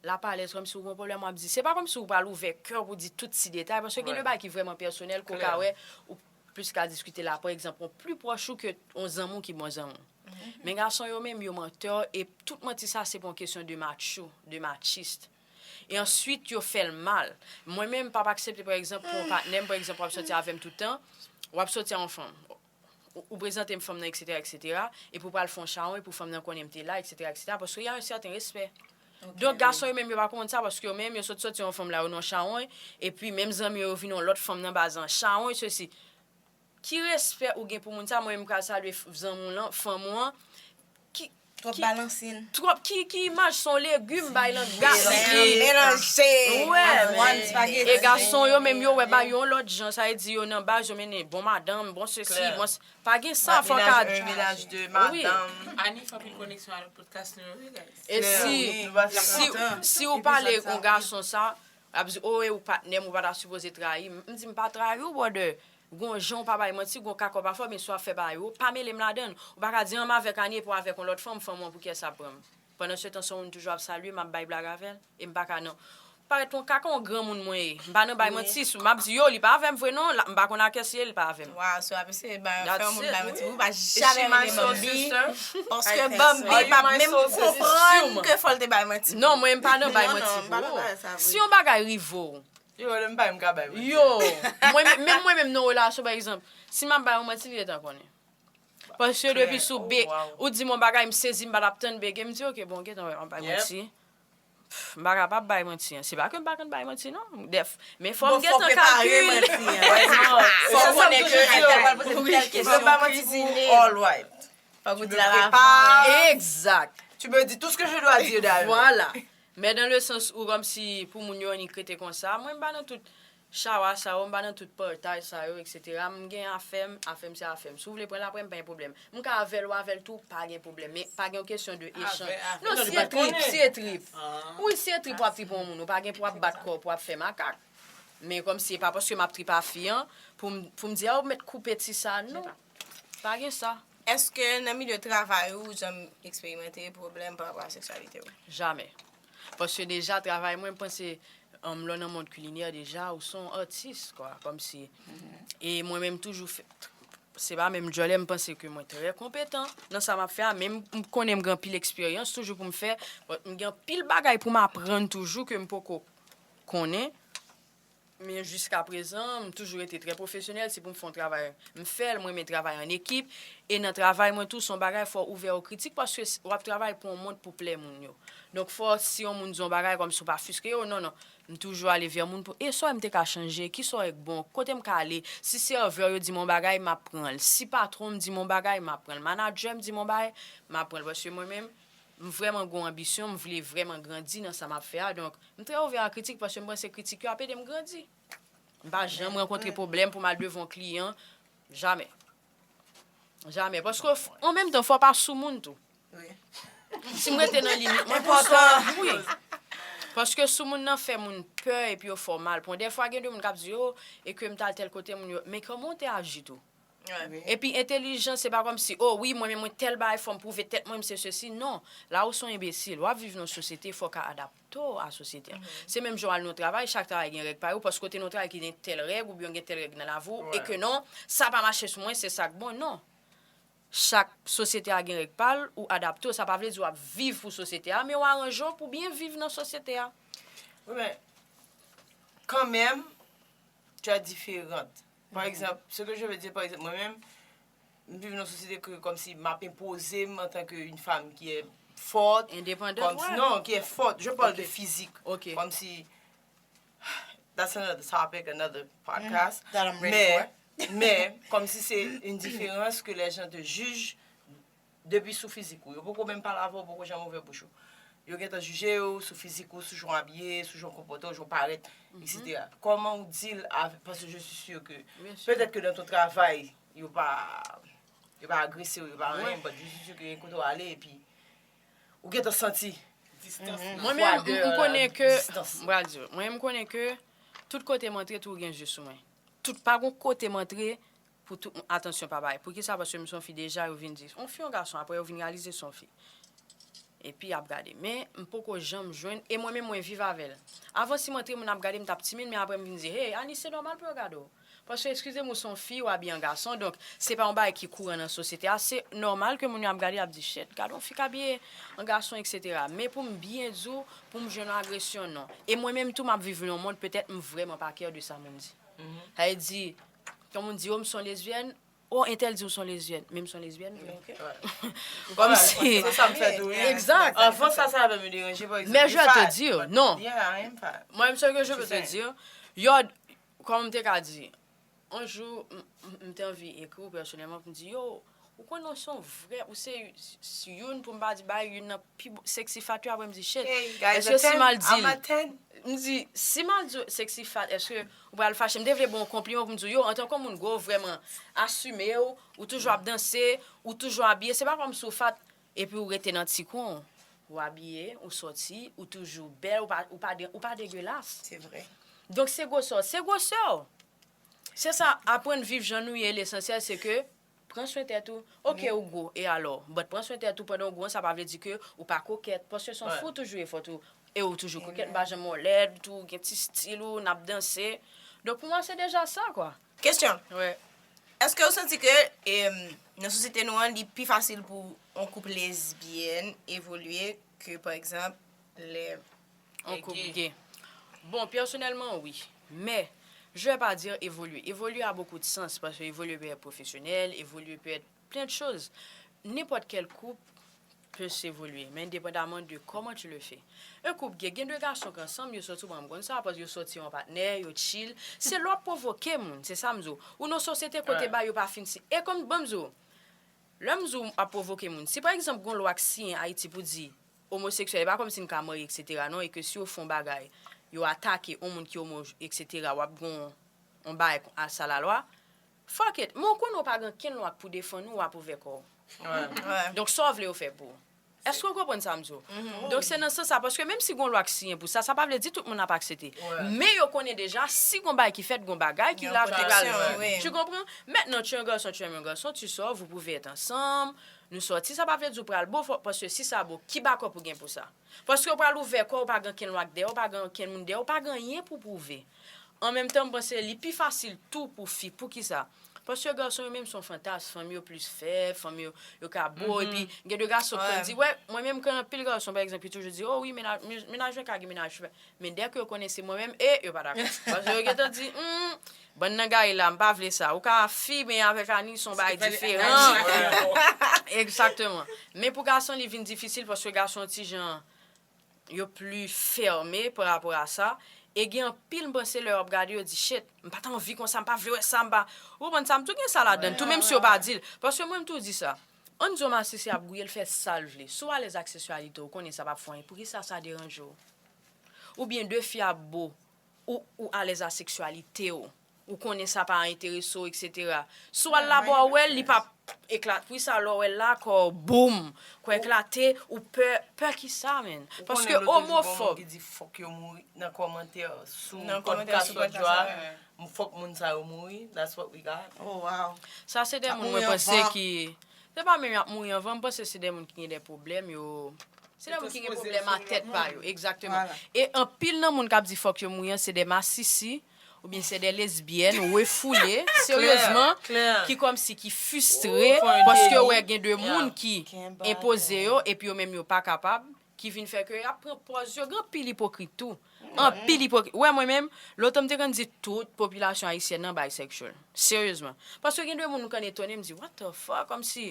l ap alèz kòmsi ou gen yon pwoblèm, w ap di. Se pa kòmsi ou pral ouvè kè w pou di tout ti detay, paske gen de bagay ki vrèman pèsonèl, ke w ka wè, ou plis ka diskite la, pa egzanp, yon pli pwòch ou ke yon zanmi w ki bon zanmi w. Men gason yo menm, yo mantè, e tout manti sa, se pou yon kesyon de macho, de machist. E answit, yo fè l mal. Mwen menm, m p ap aksepte, pa egzanp, pou yon patnè m, pa egzanp, w ap sòti avè m tout tan, w ap sòti a yon fanm. Ou, ou prezante m fanm nan, etsetera, etsetera, epi w pral fè yon chawony pou fanm nan konnen m te la, etsetera, etsetera, paske y a un certain respect. Donk, gason yo menm, yo pa konprann sa, paske yo menm, yo sot soti yon fanm la, yo nan chawony, epi menm zanmi yo, yo vin yon lòt fanm nan baz lan, chawony, sesi. Ki respè ou gen pou moun sa? Mwen menm, m pral salye f- zanmi w lan, fanm ou an. Ki, Twòp ki, balansin. Twòp, ki, ki imaj, se yon legim bay lan gas. Melanje. Wè. Avwàn, spaghetti. E gason yo menm, yo wè bay yon lòt jan, sa vle di yo nan baz, yo mennen bon madanm, bon sesi, Klè. Bon s- pa gen sa, fò ka. Menaj, menaj de madanm. Ani fè anpil koneksyon a lòt podcast nou yo, wi, guys. E si, Nou pa si, kontan. Si ou pale yon gason sa, ap di, oh, e ou patnè m, ou pa ta sipoze trayi m. M di, m pa trayi w, brother. Gon jan ou pa bay manti, gon kaka w pa fè, men si w ap fè bagay yo, pa mele m ladan l. Ou pa ka di, an, m avèk Ani epi w avèk yon lòt fanm, fanm ou an pou kiyès ap pran m? Pandan se tan, se yon moun toujou ap salye m, ap bay blag avè l, e m pa ka nan. Parèt yon kaka, yon granmoun mwen ye. M pa nan bay manti, si m ap di, yo, li pa avè m vre non, la- m pa konn a kiyès li ye, li pa avè m. Wow, so ap eseye bay fè That's yon moun it, bay wi. manti. Ou pa Is she janm my rele soul Bambi. sister? Paske I think Bambi so. Are you pa my menm soul sister? Konprann ke fò l te bay manti. Non, mwen, m pa nan bay Non, manti non, m pa nan pou ou. bagay sa vre. Si yon bagay rive w, Yo, lè m bay, m ka bay. Yo, mwen, menm mwen menm nan relasyon, pa egzanp, si m ap bay yon manti, li gentan konnen. Paske depi sou be, Oh, wow. Ou di m yon bagay, m sezi, m pa t ap tann bege, m di, ok, bon, gentan wè, m ap bay Yep. manti. Pff, m pa kapab bay manti an. Se pa ke m pa konn bay manti, non. Dèf. Men fò Bon, m gentan prepare kalkile. Manti an. Fò konnen ke entèl pral poze m tèl kesyon. Kizine. All right. Fò ou di la la. Egzak. Tu me dis tout ce que je dois dire d'ailleurs. Vwala. Men dan le sans ou kòmsi pou moun yo annik rete konsa, mwen m pa nan tout chawa sa yo, m pa nan tout partay sa yo, et cetera. M gen afè m, afè m se afè m. Si w vle pran l apre m, pa gen pwoblèm. M ka avè l ou avè l tou, pa gen pwoblèm. Men pa gen yon kesyon de echanj. Avè, avè. Non, Non, si li e pa t trip, konnen. Si e trip. Wi, si e trip w ap trip yon moun, ou pa gen pou w ap bat kò w, pou w ap fè makak. Men kòmsi e pa paske m ap trip a fi an, pou m, pou m di, a, ou mèt koupe ti sa, non. Pa gen sa. Èske nan milye travay ou, ou janm eksperimante pwoblèm pa rapò a seksyalite ou? Jamè. Paske deja, travay mwen, m panse, um, lè w nan mond kilinè, deja, ou se yon atis, kwa, kòmsi. E mwen menm, toujou fè, se pa menm djòlè, m panse ke mwen trè konpetan nan sa m ap fè a, men m, m konnen m gen anpil eksperyans toujou pou m fè, but m gen anpil bagay pou m aprann toujou ke m poko konnen. Men jiskaprezan, m toujou rete trè pwofesyonèl. Si pou m fè yon travay, m fè l. Mwen renmen travay an ekip. E nan travay mwen tou, se yon bagay, fò w ouvè o kritik, paske s- w ap travay pou yon mond pou plè moun yo. Donk, fò si yon moun di yon bagay kòmsi w pa fiske yo, non, non. M toujou ale vè moun pou, e sa w wè m te ka chanje, kisa w wè k bon, kote m ka ale. Si sèvè yo di m yon bagay, m ap pran l. Si patwon m di m yon bagay, m ap pran l. Manadjè m di m yon bagay, m ap pran l. Paske mwen menm, m vrèman gen yon anbisyon, m vle vrèman grandi nan sa m ap fè a. Donk, m trè ouvè a kritik paske m panse kritik yo ap ede m grandi. M pa janm rankontre pwoblèm pou m al devan yon kliyan. Jamè. Jamè. Paske, an menm tan, fò w pa sou moun tou. Si m rete nan limit mwen, pou sa, wi. Paske sou moun nan fè moun pè epi yo fè w mal. Pon dèfwa, gen de moun k ap di, oh, e ke m t al tèl kote, moun yo, men kòman w te aji tou? Epi entèlijan, se pa kòmsi, oh wi, mwen menm mwen tèl bagay, fò m pwouve tèt mwen, m se sesi. Non, la ou se yon enbesil, w ap viv nan yon sosyete, fò w ka adapte w a sosyete a. Se menm jan w al nan yon travay, chak travay gen règ pa yo, paske w te nan yon travay ki gen tèl règ, oubyen gen tèl règ nan lavi w, e ke non, sa pa mache sou mwen, se sa k bon, non. Chak sosyete a gen règ pa l, ou adapte w, sa pa vle di w ap viv pou sosyete a, men w aranje w pou byen viv nan sosyete a. Wi, men, kanmenm, tu es différente. Par exemple, ce que je veux dire, par exemple, mwen menm, m viv nan sosyete ke kòmsi m ap enpoze m antanke une femme qui est forte. Endepandant, Kòmsi, wè. Non, qui est forte. Je parle de Ok. physique. Ok. Kòmsi, that's another topic, another podcast. That I'm ready Mais, for. Mais, kòmsi se une différence que les gens te jugent depi sou fizik ou. Yo poko menm pale avè w, poko janm ouvè bouch ou. Yo gentan jije w sou fizik ou, sou jan w abiye, sou jan w konpòte w, jan w parèt, et cetera. Kòman w deal avè, paske je suis sûr que, Bien sûr. Peut-être que dans ton travail, yo pa, yo pa agrese w, yo pa anyen, but je suis sûr que gen kote w ale, epi ou gentan santi. Mwen menm, m konnen ke, Distans. M pral di w, mwen menm, m konnen ke tout kote m antre, tou gen je sou mwen. Tout, pa gon kote m antre, pou tout moun, atansyon, pa bay. Poukisa? Paske m se yon fi deja, yo vin di, yon fi, yon gason, apre yo vin reyalize se yon fi. Epi y ap gade. Men, m poko janm jwenn, e mwen menm, mwen viv avè l. Avan, si m antre, moun ap gade m, t ap timid, men apre, m vin di, hey, Ani, se nòmal pou yo gade w. Paske, eskize m, ou se yon fi, w abiye an gason, donk, se pa yon bagay ki kouran nan sosyete a, se nòmal ke moun yo ap gade, y ap di, shit, gade yon fi k abiye an gason, et cetera. Men pou m byen di w, pou m jwenn yon agresyon, non. E mwen menm tou, m ap viv nan yon mond, petèt, m vrèman pa care de sa moun di. Sa vle di, kan moun di, oh, m se yon lesbyèn, oh, entèl di w se yon lesbyèn, men m se yon lesbyèn vre. Kòmsi. Se sa m fè tou, wi. Exact. Anvan sa, sa va me déranger, par exemple. Mais je vais te dire, non. Yeah, I am fat. Moi, ce que je veux te dire, yo, kòm m te ka di, yon jou, m, m, m te anvi ekri w pèsonèlman pou m di, yo, ou konnen w se yon vrè, ou se, se youn pou m pa di bay, youn nan pi sexy fat yo, apre m di, shit, èske si m al di l, m di, si m al di w sexy fat, èske ou pral fache? M te vle ba w yon konpliman pou m di w, yo, antanke yon moun gwo, vrèman asime w, ou toujou ap danse, ou toujou abiye, se pa kòmsi w fat, epi w rete nan ti kwen w. Ou abiye, ou sòti, ou toujou bèl, ou pa, ou pa de, ou pa degelas. Se vre. Donk, se gwosè w, se gwosè w. Se sa, aprann viv jan nou ye, lesansyèl se ke pran swen tèt ou. Oke, ou gwo, e alò? But pran swen tèt ou pandan w gwo an, sa pa vle di ke ou pa kokèt, paske se yon fi w toujou ye, fò tou, e ou toujou kokèt, m pa janm wè w lèd, ou tou gen ti stil ou, n ap danse. Donk, pou mwen, se deja sa, kwa. Kesyon. Wi. Èske w santi ke, em, nan sosyete nou an, li pi fasil pou yon koup lesbyèn evolye ke, pa egzanp, lè yon koup gay? Bon, pèsonèlman, wi. Mais, je vais pas dire évoluer. Évoluer a beaucoup de sens, parce que évoluer peut être professionnel, évoluer peut être plein de choses. Nenpòt kèl koup peut s'évoluer, mais indépendamment de comment tu le fais. Yon koup gay, gen de gason k ansanm, yo sòti, bon, m konn sa, paske yo sòti yon patnè, yo chill. Se lè w ap pwovoke moun, se sa m di w. Ou nan sosyete kote bagay yo pa fin si. E kòm, ban m di w, lè m di w ap pwovoke moun, si pa egzanp gon lwa k siyen Ayiti pou di omoseksyèl, e pa kòmsi n ka marye, et cetera non, e ke si yo fè yon bagay, yo atake yon moun ki omo, et cetera, w ap gon yon bagay a sa lalwa, fuck it. Men w konnen w pa gen okenn lwa k pou defann ou, w ap ouvè kò w. Donk, sa w vle yo fè pou ou? Èske w konprann sa m di w? Donk, se nan sans sa, paske menm si gon lwa k siyen pou sa, sa pa vle di tout moun ap aksepte. Men yo konnen deja, si gon bagay ki fèt, gon bagay ki la ki pral. Tu comprends? Mentnan, tu es un garçon, tu aimes un garçon, tu sors, vous pouvez être ensemble, nou sòti, sa pa vle di w pral bo, fò, paske si sa bo, ki bakòp ou gen pou sa? Paske w pral ouvè kò w, ou pa gen okenn lwa k dèyè w, ou pa gen okenn moun dèyè w, ou pa gen anyen pou pwouve. An menm tan, m panse li pi fasil tou pou fi. Poukisa? Paske gason yo menm se yon fantasm, fanm yo plis fèb, fanm yo, yo ka bo, epi gen de gason k konn di, wè, mwen menm, m konnen anpil gason, pa egzanp, ki toujou di, o wi, mennaj, men-, mennaj mwen ka gen mennaj, men dèke yo konnen se mwen menm, e yo pa dakò. Paske yo gentan di, hmm, bann nan gaye la, m pa vle sa. Ou ka fimen avèk Anis, se yon bagay diferan. Egzakteman. Men pou gason, li vin difisil, paske gason ti jan yo pli fèmen pa rapò a sa. E gen anpil, m panse, lè yo ap gade, yo di, shit, m pa t anvi konsa, m pa vle wè sa, m pa. Ou konprann sa, m tou gen sa ladan l tou, menm si yo pa di l. Paske mwen, m tou di sa. Ann di yon masisi ap gouye, l fè sa l vle. Si w alèz ak seksyalite w, ou konnen sa p ap fè w anyen, poukisa sa deranje w? Oubyen de fi ap bo, ou, ou alèz a seksyalite w, ou konnen sa pa enterese w, et cetera. Si w al laba w wè l, li p ap eklate. Poukisa lè w wè l la, kò w boum, kò w eklate, ou pè, pè kisa, menn? Paske omofòb. Ou konnen lòt jou, gon moun ki di fòk yo mouri nan kòmantè sou pòdkas lòt jou a. Fòk moun sa yo mouri, that's what we got. Oh, wow. Sa se de moun mwen panse ki, se pa menm y ap mouri anvan, m panse se de moun ki gen de pwoblèm, yo, se de moun ki gen pwoblèm a tèt pa yo, egzakteman. E anpil nan moun k ap di fòk yo mouri an, se de masisi, oubyen se de lesbyèn, refoule, seryezman, ki kòmsi, ki fristre, paske yo wè gen de moun ki enpoze yo, epi yo menm yo pa kapab, ki vin fè ke y ap pran pòz yo, gen anpil ipokrit tou. Anpil ipokrit. Ou wè mwen menm, lontan m te konn di tout popilasyon ayisyèn nan bisexual. Seryezman. Paske gen de moun m konn etone, m di, what the fuck, kòmsi,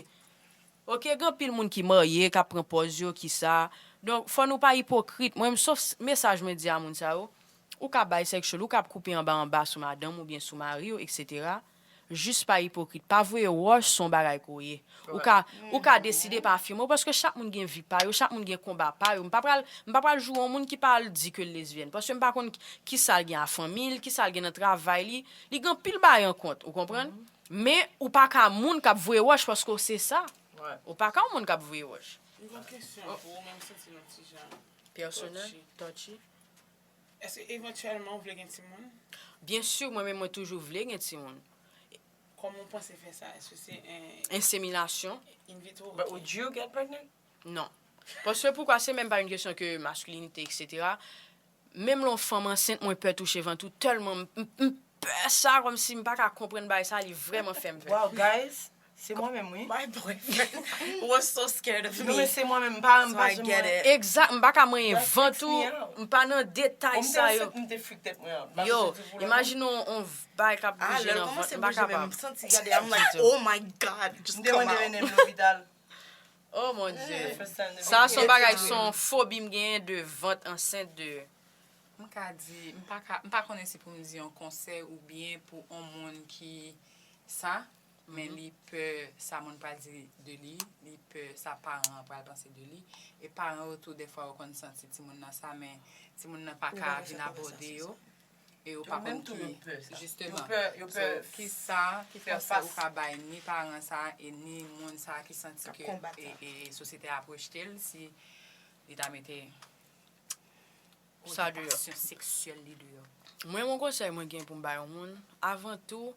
oke, gen anpil moun ki marye, k ap pran pòz yo, ki sa. Donk, fò nou pa ipokrit. Mwen, sof mesaj mwen di a moun sa yo, ou ka bisexual, ou ka ap koupe anba anba sou madanm oubyen sou mari w, et cetera. Jis pa ipokrit, pa voye wòch sou yon bagay ke w ye. Ou ka, ou ka deside pa afime w, paske chak moun gen vi pa yo, chak moun gen konba pa yo. M pa pral, m pa pral joure yon moun ki pa al di ke l lesbyèn, paske m pa konn ki, ki sa l gen a fanmi l, ki sa l gen nan travay li. Li gen anpil bagay an kont, ou konprann? Men ou pa ka moun k ap voye wòch paske w se sa. Ou pa ka yon moun k ap voye wòch. M gen yon kesyon pou ou, men m santi l yon ti jan pèsonèl, touchy. Èske evantyèlman ou vle gen timoun? Byen si, mwen menm mwen toujou vle gen timoun. Kòman w panse fè sa? Èske se en... Ensemilasyon. In vitro? But would you get pregnant? Non. Paske poukwa, se menm pa yon kesyon ke maskilinite, et cetera. Menm lè yon fanm ansent, mwen pè touche vant ou tèlman m, m, m pè sa, kòmsi m pa ka konprann bagay sa, li vrèman fè m pè. Wow, guys, Se mwen menm, wi. My boyfriend was so scared of Non, men me. Se mwen menm, m pa m So pa I janm get wè. it. Egzak, m pa ka manyen That van freaks tou, me out. M pa nan detay M te sa yo. ansent, m te freak tèt mwen out. Yo, imajine yon bagay k ap bouje nan vant, m pa kapab. Santi gade, I'm like, oh my God, just M te mande Rene m lopital. Oh mon Dieu. First time Sa se yon bagay, se yon fobi m genyen de vant ansent de. M ka di, m pa ka, m pa konnen si pou m di yon konsèy oubyen pou yon moun ki sa, men li pè sa moun pral di de li, li pè sa paran an pral panse de li. E paran yo tou, dèfwa, yo konn santi timoun nan sa, men timoun nan pa ka vin abòde yo. E yo pa konn ki, jisteman. So, ki sa, ki konsèy ou ka bay ni paran sa e ni moun sa ki santi ke e, e sosyete a ap rejte l si li ta mete Sa deyò. Oryantasiyon seksyèl li deyò. Mwen, yon konsèy mwen gen pou m bay yon moun, avan tou,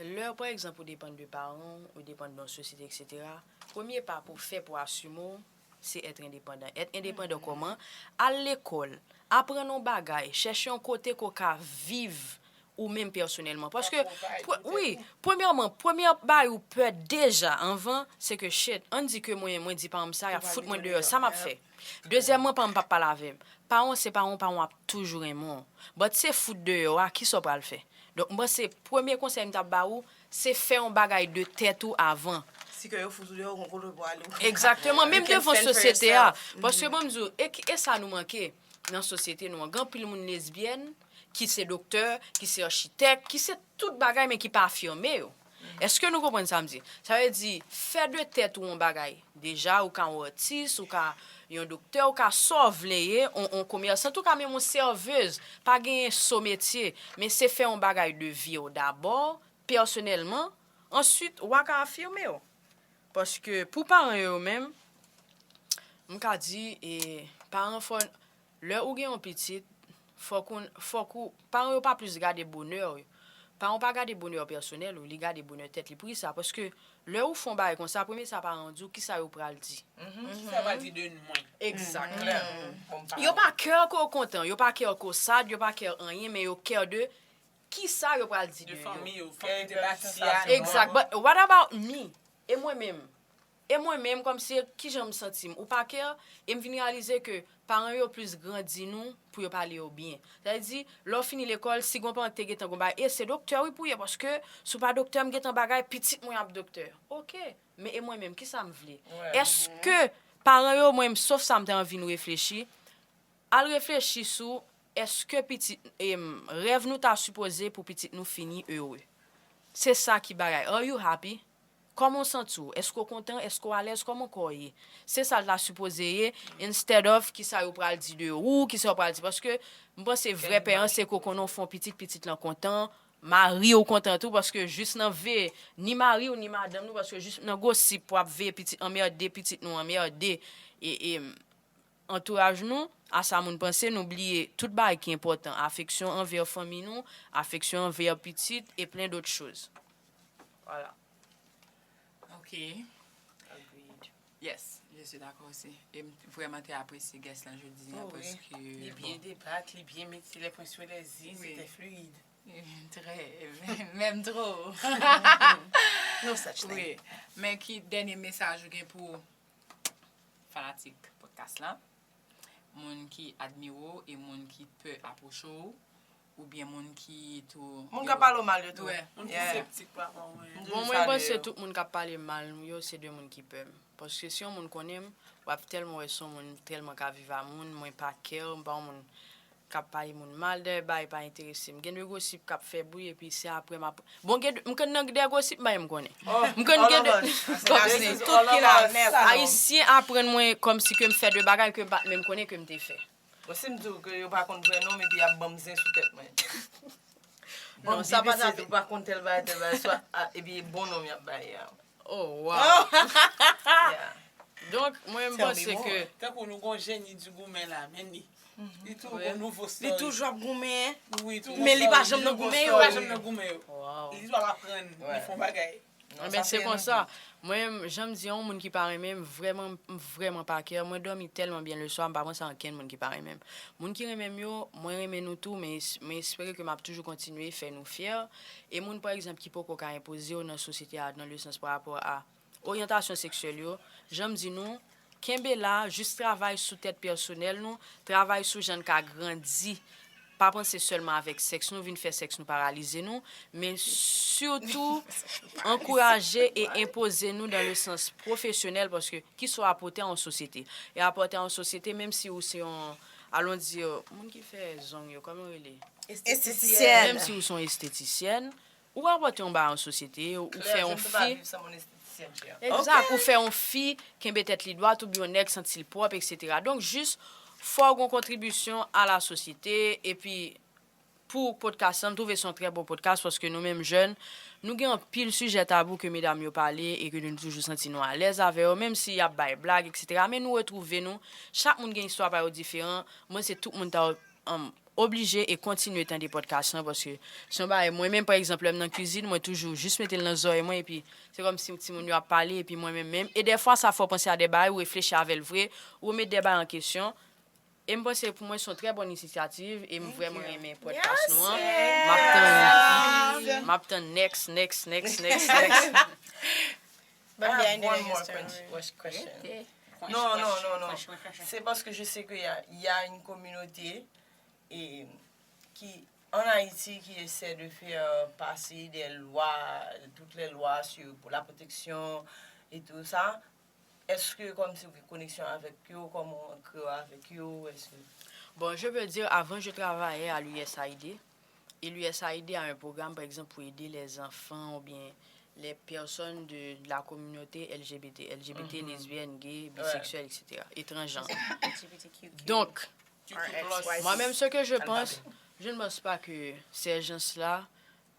lè, pa egzanp, ou depann de paran w, ou depann de yon sosyete, etsetera, premye pa pou w fè pou w asime w, se èt endepandan. Èt endepandan kòman? Al lekòl, aprann yon bagay, chèche yon kote ke w ka viv ou menm pèsonèlman. Paske, wi, premyèman, premyè bagay ou pè deja anvan, se ke, shit, ann di ke mwen, mwen di paran m sa, y ap fout mwen deyò, sa m ap fè? Dezyèmman, paran m p ap pale avè m. Paran w se paran w, paran w ap toujou renmen w. But se fout deyò a, kisa w pral fè? Donk, m panse premye konsèy m t ap ba ou, se fè yon bagay de tèt ou avan. Si ke yo fout ou deyò, gon kote pou ale. Egzakteman, menm devan sosyete a. Paske, ban m di w, e, e sa nou manke nan sosyete nou an. Gen anpil moun lesbyèn, ki se doktè, ki se achitèk, ki se tout bagay, men ki pa afime yo. Èske nou konprann sa m di? Sa vle di, fè de tèt ou yon bagay. Deja, ou ka yon atis, ou ka yon doktè, ou ka sa w vle ye, yon, yon komèsant, ou ka menm yon sèvez. Pa genyen so metye, men se fè yon bagay de vi w dabò, pèsonèlman, answit, w a ka afime w. Paske pou paran yo menm, m ka di, e, paran fò, lè ou gen yon pitit, fòk ou, fòk ou, paran yo pa plis gade bonè w. Paran w pa gade bonè pèsonèl ou, li gade bonè tèt li. Poukisa? Paske lè ou fè yon bagay konsa, premye sa paran w di w, kisa yo pral di? Kisa yo pral di de mwen? Egzak. Klè. Bon, m pa Yo pa care ke w kontan, yo pa care ke w sad, yo pa care anyen, men yo care de kisa yo pral di de yo. Fanmi yo, fanmi te bati a. Egzak. But what about me? E mwen menm? E mwen menm, kòmsi, kijan m santi m? Ou pa care? E m vin reyalize ke paran yo plis grandi nou pou yo pale yo byen. Sa vle di, lè w fini lekòl, si gon paran ki te gentan gon bagay, e se doktè wi pou w ye, paske si w pa doktè, m gentan bagay, pitit mwen ap doktè. Oke, men e mwen menm, kisa m vle? Èske paran yo, mwen, sof sa m te anvi nou reflechi, al reflechi sou, èske pitit, em, rèv nou ta sipoze pou pitit nou fini ere? Se sa ki bagay. Are you happy? Kòman w santi w? Èske w kontan? Èske w alèz? Kòman kò w ye? Se sa l ta sipoze ye, instead of kisa yo pral di de ou, kisa yo pral di. Paske m panse vrè pè an se ke w konnen w fè yon pitit, pitit lan kontan, mari w kontan tou, paske jis nan veye ni mari w ni madanm nou, paske jis nan gosip w ap veye pitit anmède, pitit nou anmède. E, e, antouraj nou, a sa moun panse, nou bliye tout bagay ki enpòtan, afeksyon anvè fanmi nou, afeksyon anvè pitit, e plen dòt choz. Vwala. Ok. Yes, je suis d'accord aussi. E m vrèman te apresye guest lan jodi a, paske, Li byen debat, li byen mete les points sur les i, c'était fluide. Très, même trop. No such thing. Wi. Men ki dènye mesaj ou gen pou fanatik podcast lan? Moun ki admire w e moun ki pè apwoche w, oubyen moun ki tou... Moun k ap pale w mal yo tou. Wè. Moun ki septik pa bon, wè. Bon, mwen panse tout moun k ap pale mal yo, se de moun ki pè m. Paske si yon moun konnen m, w ap tèlman wè se yon moun tèlman ka viv a moun, mwen pa care, m pa yon moun k ap pale moun mal, dèyè bagay pa enterese m. Gen de gosip k ap fè bri, epi se apre m ap, bon, gen de, m konn nan dèyè gosip, m pa menm konnen. M konn gen de, kòmsi, Tout ki la, mèt. Ayisyen aprann mwen kòmsi ke m fè de bagay ke m pa t menm konnen ke m te fè. Bon, si m di w ke yo pa konn vrè non m, epi y ap ban m zen sou tèt mwen. Non, sa pa Tou pa konn tèl bagay, tèl bagay, swa, a, epi bon non y ap bay a. Oh, wow. Donk, mwen, m panse ke... Tankou nou gon jeni di goumen la, men li. Li tou gon nouvo story. Li toujou ap goumen. Wi, tou Men li gon pa story, janm nan nouvo goumen story. Yo. Li pa janm nan goumen yo. Wow. Li tou ap aprann, li fè yon bagay. Enben, se konsa. Mwen menm, jan m di, yon moun ki pa renmen m, vrèman, m vrèman pa care. Mwen dòmi tèlman byen leswa, m pa panse a ankenn moun ki pa renmen m. Moun ki renmen m yo, mwen renmen nou tou, men es- mwen espere ke m ap toujou kontinye fè nou fyè. E moun, pa egzanp, ki poko ka enpoze yo nan sosyete a, nan le sans pa rapò a oryantasyon seksyèl yo, jan m di nou, kenbe la, jis travay sou tèt pèsonèl nou, travay sou jan n ka grandi. Pa panse sèlman avèk sèks nou, vin fè sèks nou paralize nou, men sitou ankouraje e enpoze nou dans le sens profesyonèl, paske kisa w apòte a yon sosyete? E apòte a yon sosyete, menm si ou se yon, allons dire, moun ki fè zong yo, kòman yo rele? Estetisyen. Menm si ou se yon estetisyèn, ou apòte yon bagay an sosyete, ou fè yon fi. Egzak, ou fè yon fi kenbe tèt li dwat oubyen yon nèg santi l pwòp, etsetera. Donk, jis fò w gen yon kontribisyon a la sosyete, epi pou podcast lan, m twouve se yon trè bon podcast paske nou menm jèn, nou gen anpil sijè tabou ke medam yo pale e ke nou toujou santi nou alèz avè yo, menm si y ap bay blag, etsetera. Men nou retwouve nou, chak moun gen istwa pa yo diferan, mwen se tout moun ta um, oblije e kontinye tande podcast lan paske se yon bagay mwen menm pa egzanp lè m nan kwizin mwen toujou jis mete l nan zòrèy mwen epi se kòmsi timoun yo ap pale epi mwen menm menm e dèfwa sa fè w panse a de bagay ou reflechi avè l vre ou remèt de bagay an kesyon e m panse pou mwen se yon trè bòn inisyativ e m vrèman renmen podcast nou an m ap tann m ap tann next next next next next But I have one more question. No, no, no, no. C'est parce que je sais qu'il y a, il y a une communauté et, qui, en Haïti qui essaie de faire passer des lois, toutes les lois sur pour la protection et tout ça. Est-ce que comme si vous avez une connexion avec eux, comment on crée avec eux, est-ce que... Bon, je peux dire, avant, je travaillais à l'U S A I D. Et l'U S A I D a un programme, par exemple, pour aider les enfants ou bien les personnes de, de la communauté L G B T, L G B T, lesbiennes, gays, bisexuels, etsetera. Et transgenres. Donc, moi-même, ce que je pense, je ne pense pas que ces gens-là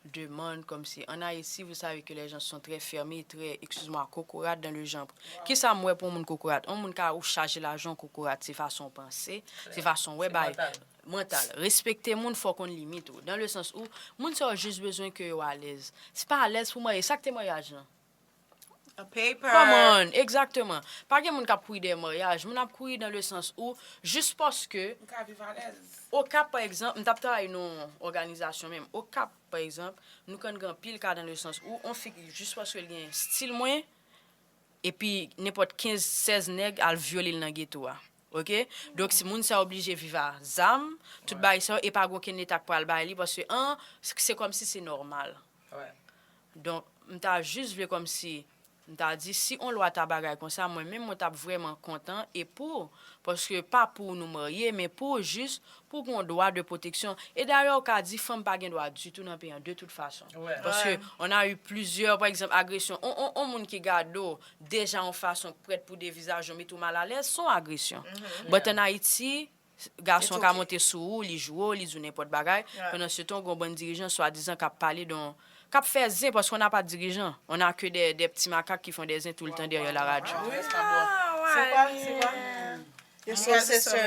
demandent comme si en Haïti, vous savez que les gens sont très fermés, très, excuse-moi, kokorat dans le genre. Kisa m wè pou yon moun kokorat? Yon moun ka ou chaje lajan kokorat, se fason w panse, se fason w wè bagay. Mantal. Respekte moun, fò w konn limit ou. Dans le sens où, moun sa yo jis bezwen ke yo alèz. Si pa alèz pou marye, sa k te maryaj lan? A paper. Come on, egzakteman. Pa gen moun k ap kouri dèyè maryaj. Moun ap kouri dans le sens où, jis paske. Ou ka viv alèz. Okap, pa egzanp, m t ap travay nan yon òganizasyon menm. Okap, pa egzanp, nou konn gen anpil ka dans le sens où, yon fi, jis paske l gen stil mwen, epi nenpòt kenz, sèz nèg al vyole l nan geto a. Oke? Donk, si moun sa oblije viv a zam, tout bagay sa yo, e pa gen okenn leta k pral bay li, paske, an, se kòmsi se nòmal. Donk, m ta jis vle kòmsi, m ta di, si on lwa ta bagay konsa, mwen menm, mwen t ap vrèman kontan, e pou, paske pa pou nou marye, men pou jis, pou gen yon dwa de pwoteksyon. E dayè, ou ka di, fanm pa gen dwa ditou nan peyi an, de tout fason. Paske, on a eu plizyè, pa egzanp, agresyon. On, on, on moun ki gade w, deja yon fason k prèt pou devizaje w, mete w malalèz, se yon agresyon. But an Ayiti, gason ka monte sou ou, li joure w, li di w nenpòt bagay. Pandan se tan, ou gen yon bann dirijan swadizan k ap pale don, k ap fè zen, paske on n'a pas de dirijan. On a que des, des petits macaques qui font des zen tout le temps derrière la radio. C'est quoi? C'est quoi? You're so sister.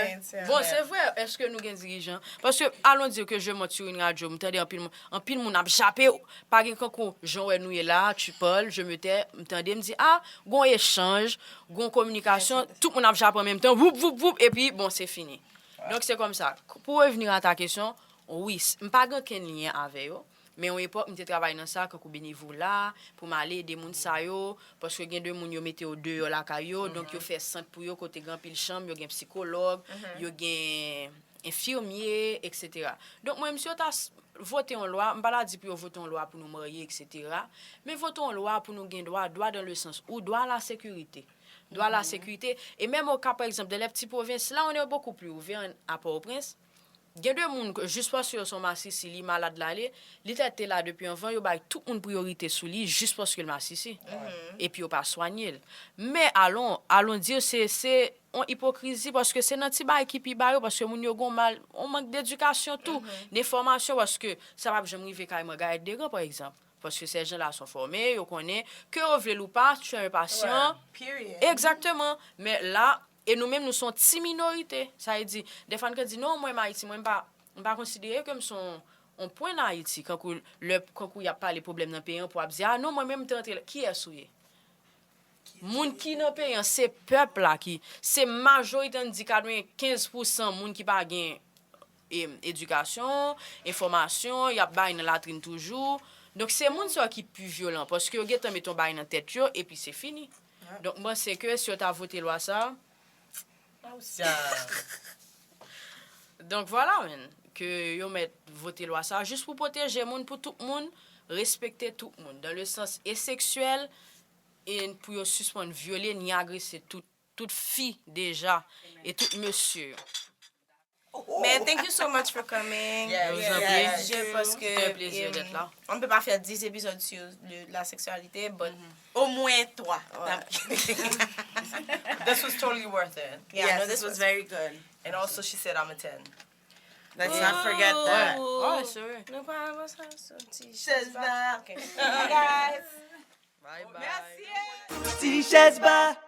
Bon, se vre, èske nou gen dirijan? Paske, allons dire que je monte sur une radio, m tande anpil moun, anpil moun ap jape, pa gen kankou, jan w wè nou ye la, tu parles, je me tais, m tande, m di, a, gon echanj, gon kominikasyon, tout moun ap jape an menm tan, voup, voup, voup, epi, bon, se fini. Donk, se kòmsa. Pou revenir à ta question, wi, m pa gen okenn lyen avè yo, men yon epòk, m te travay nan sa, kankou benevola, pou m ale ede moun sa yo, paske gen de moun yo mete yo deyò lakay yo, donk yo fè sant pou yo, kote gen anpil chanm, yo gen sikològ, yo gen enfimye, etsetera. Donk, mwen, m si yo ta vote yon lwa, m pa ta di pou yo vote yon lwa pou nou marye, etsetera. Men vote yon lwa pou nou gen dwa, dwa dans le sens où, dwa a la sécurité. Dwa a la sécurité. E menm o ka, pa egzanp, dans les petites provinces, là, on est beaucoup plus ouvert à Port-au-Prince. Gen de moun, jis paske yo se yon masisi, li malad l ale, li t ete la depi anvan, yo bay tout moun priyorite sou li, jis paske l masisi. Epi yo pa swanye l. Men, alon, alon di, se, se yon ipokrizi, paske se nan ti bagay ki pi ba yo, paske moun yo gon mal, yon mank dedikasyon tou, nenfòmasyon, paske sa p ap janm rive kay Margaret Degan, pa egzanp. Paske ces gens-là sont formés, yo konnen, ke yo vle l ou pa, tu es un patient. Egzakteman. Men la, e nou menm, nou se yon ti minorite. Sa vle di, dèfwa n ka di, non, mwen, m Ayiti, mwen, m pa, m pa konsidere ke m se yon, yon pwen nan Ayiti. Kankou, lè, kankou y ap pale pwoblèm nan peyi an, pou ap di, a, non, mwen menm, m te antre la. Kiyès ou ye? Moun ki nan peyi an, se pèp la ki, se majorite, ann di katrevenkenz pousan moun ki pa gen em, edikasyon, enfòmasyon, y ap bay nan latrin toujou. Donk, se moun sa yo ki pi vyolan, paske yo gentan met yon bagay nan tèt yo, epi se fini. Donk, m panse ke si yo ta vote lwa sa, donk, vwala, men, ke yo mèt vote lwa sa, jis pou pwoteje moun, pou tout moun respekte tout moun, dans le sens e seksyèl, e pou yo sispann vyole ni agrese tout, tout fi deja, e tout mesye yo. Man, thank you so much for coming. Yes. Vous en prie. Je pense que C'était un plaisir um, d'être là. On ne peut pas faire dix épisodes sur le- la sexualité, but Au moins trois. Ouais. This was totally worth it. Yeah, Yes, no, this this was was very good. And also, she said I'm a ten. Let's not forget that. Ouais, c'est vrai. Nou pa avanse sou ti Chèz ba. Okay. Bye, guys. Bye bye. Ti chèz ba.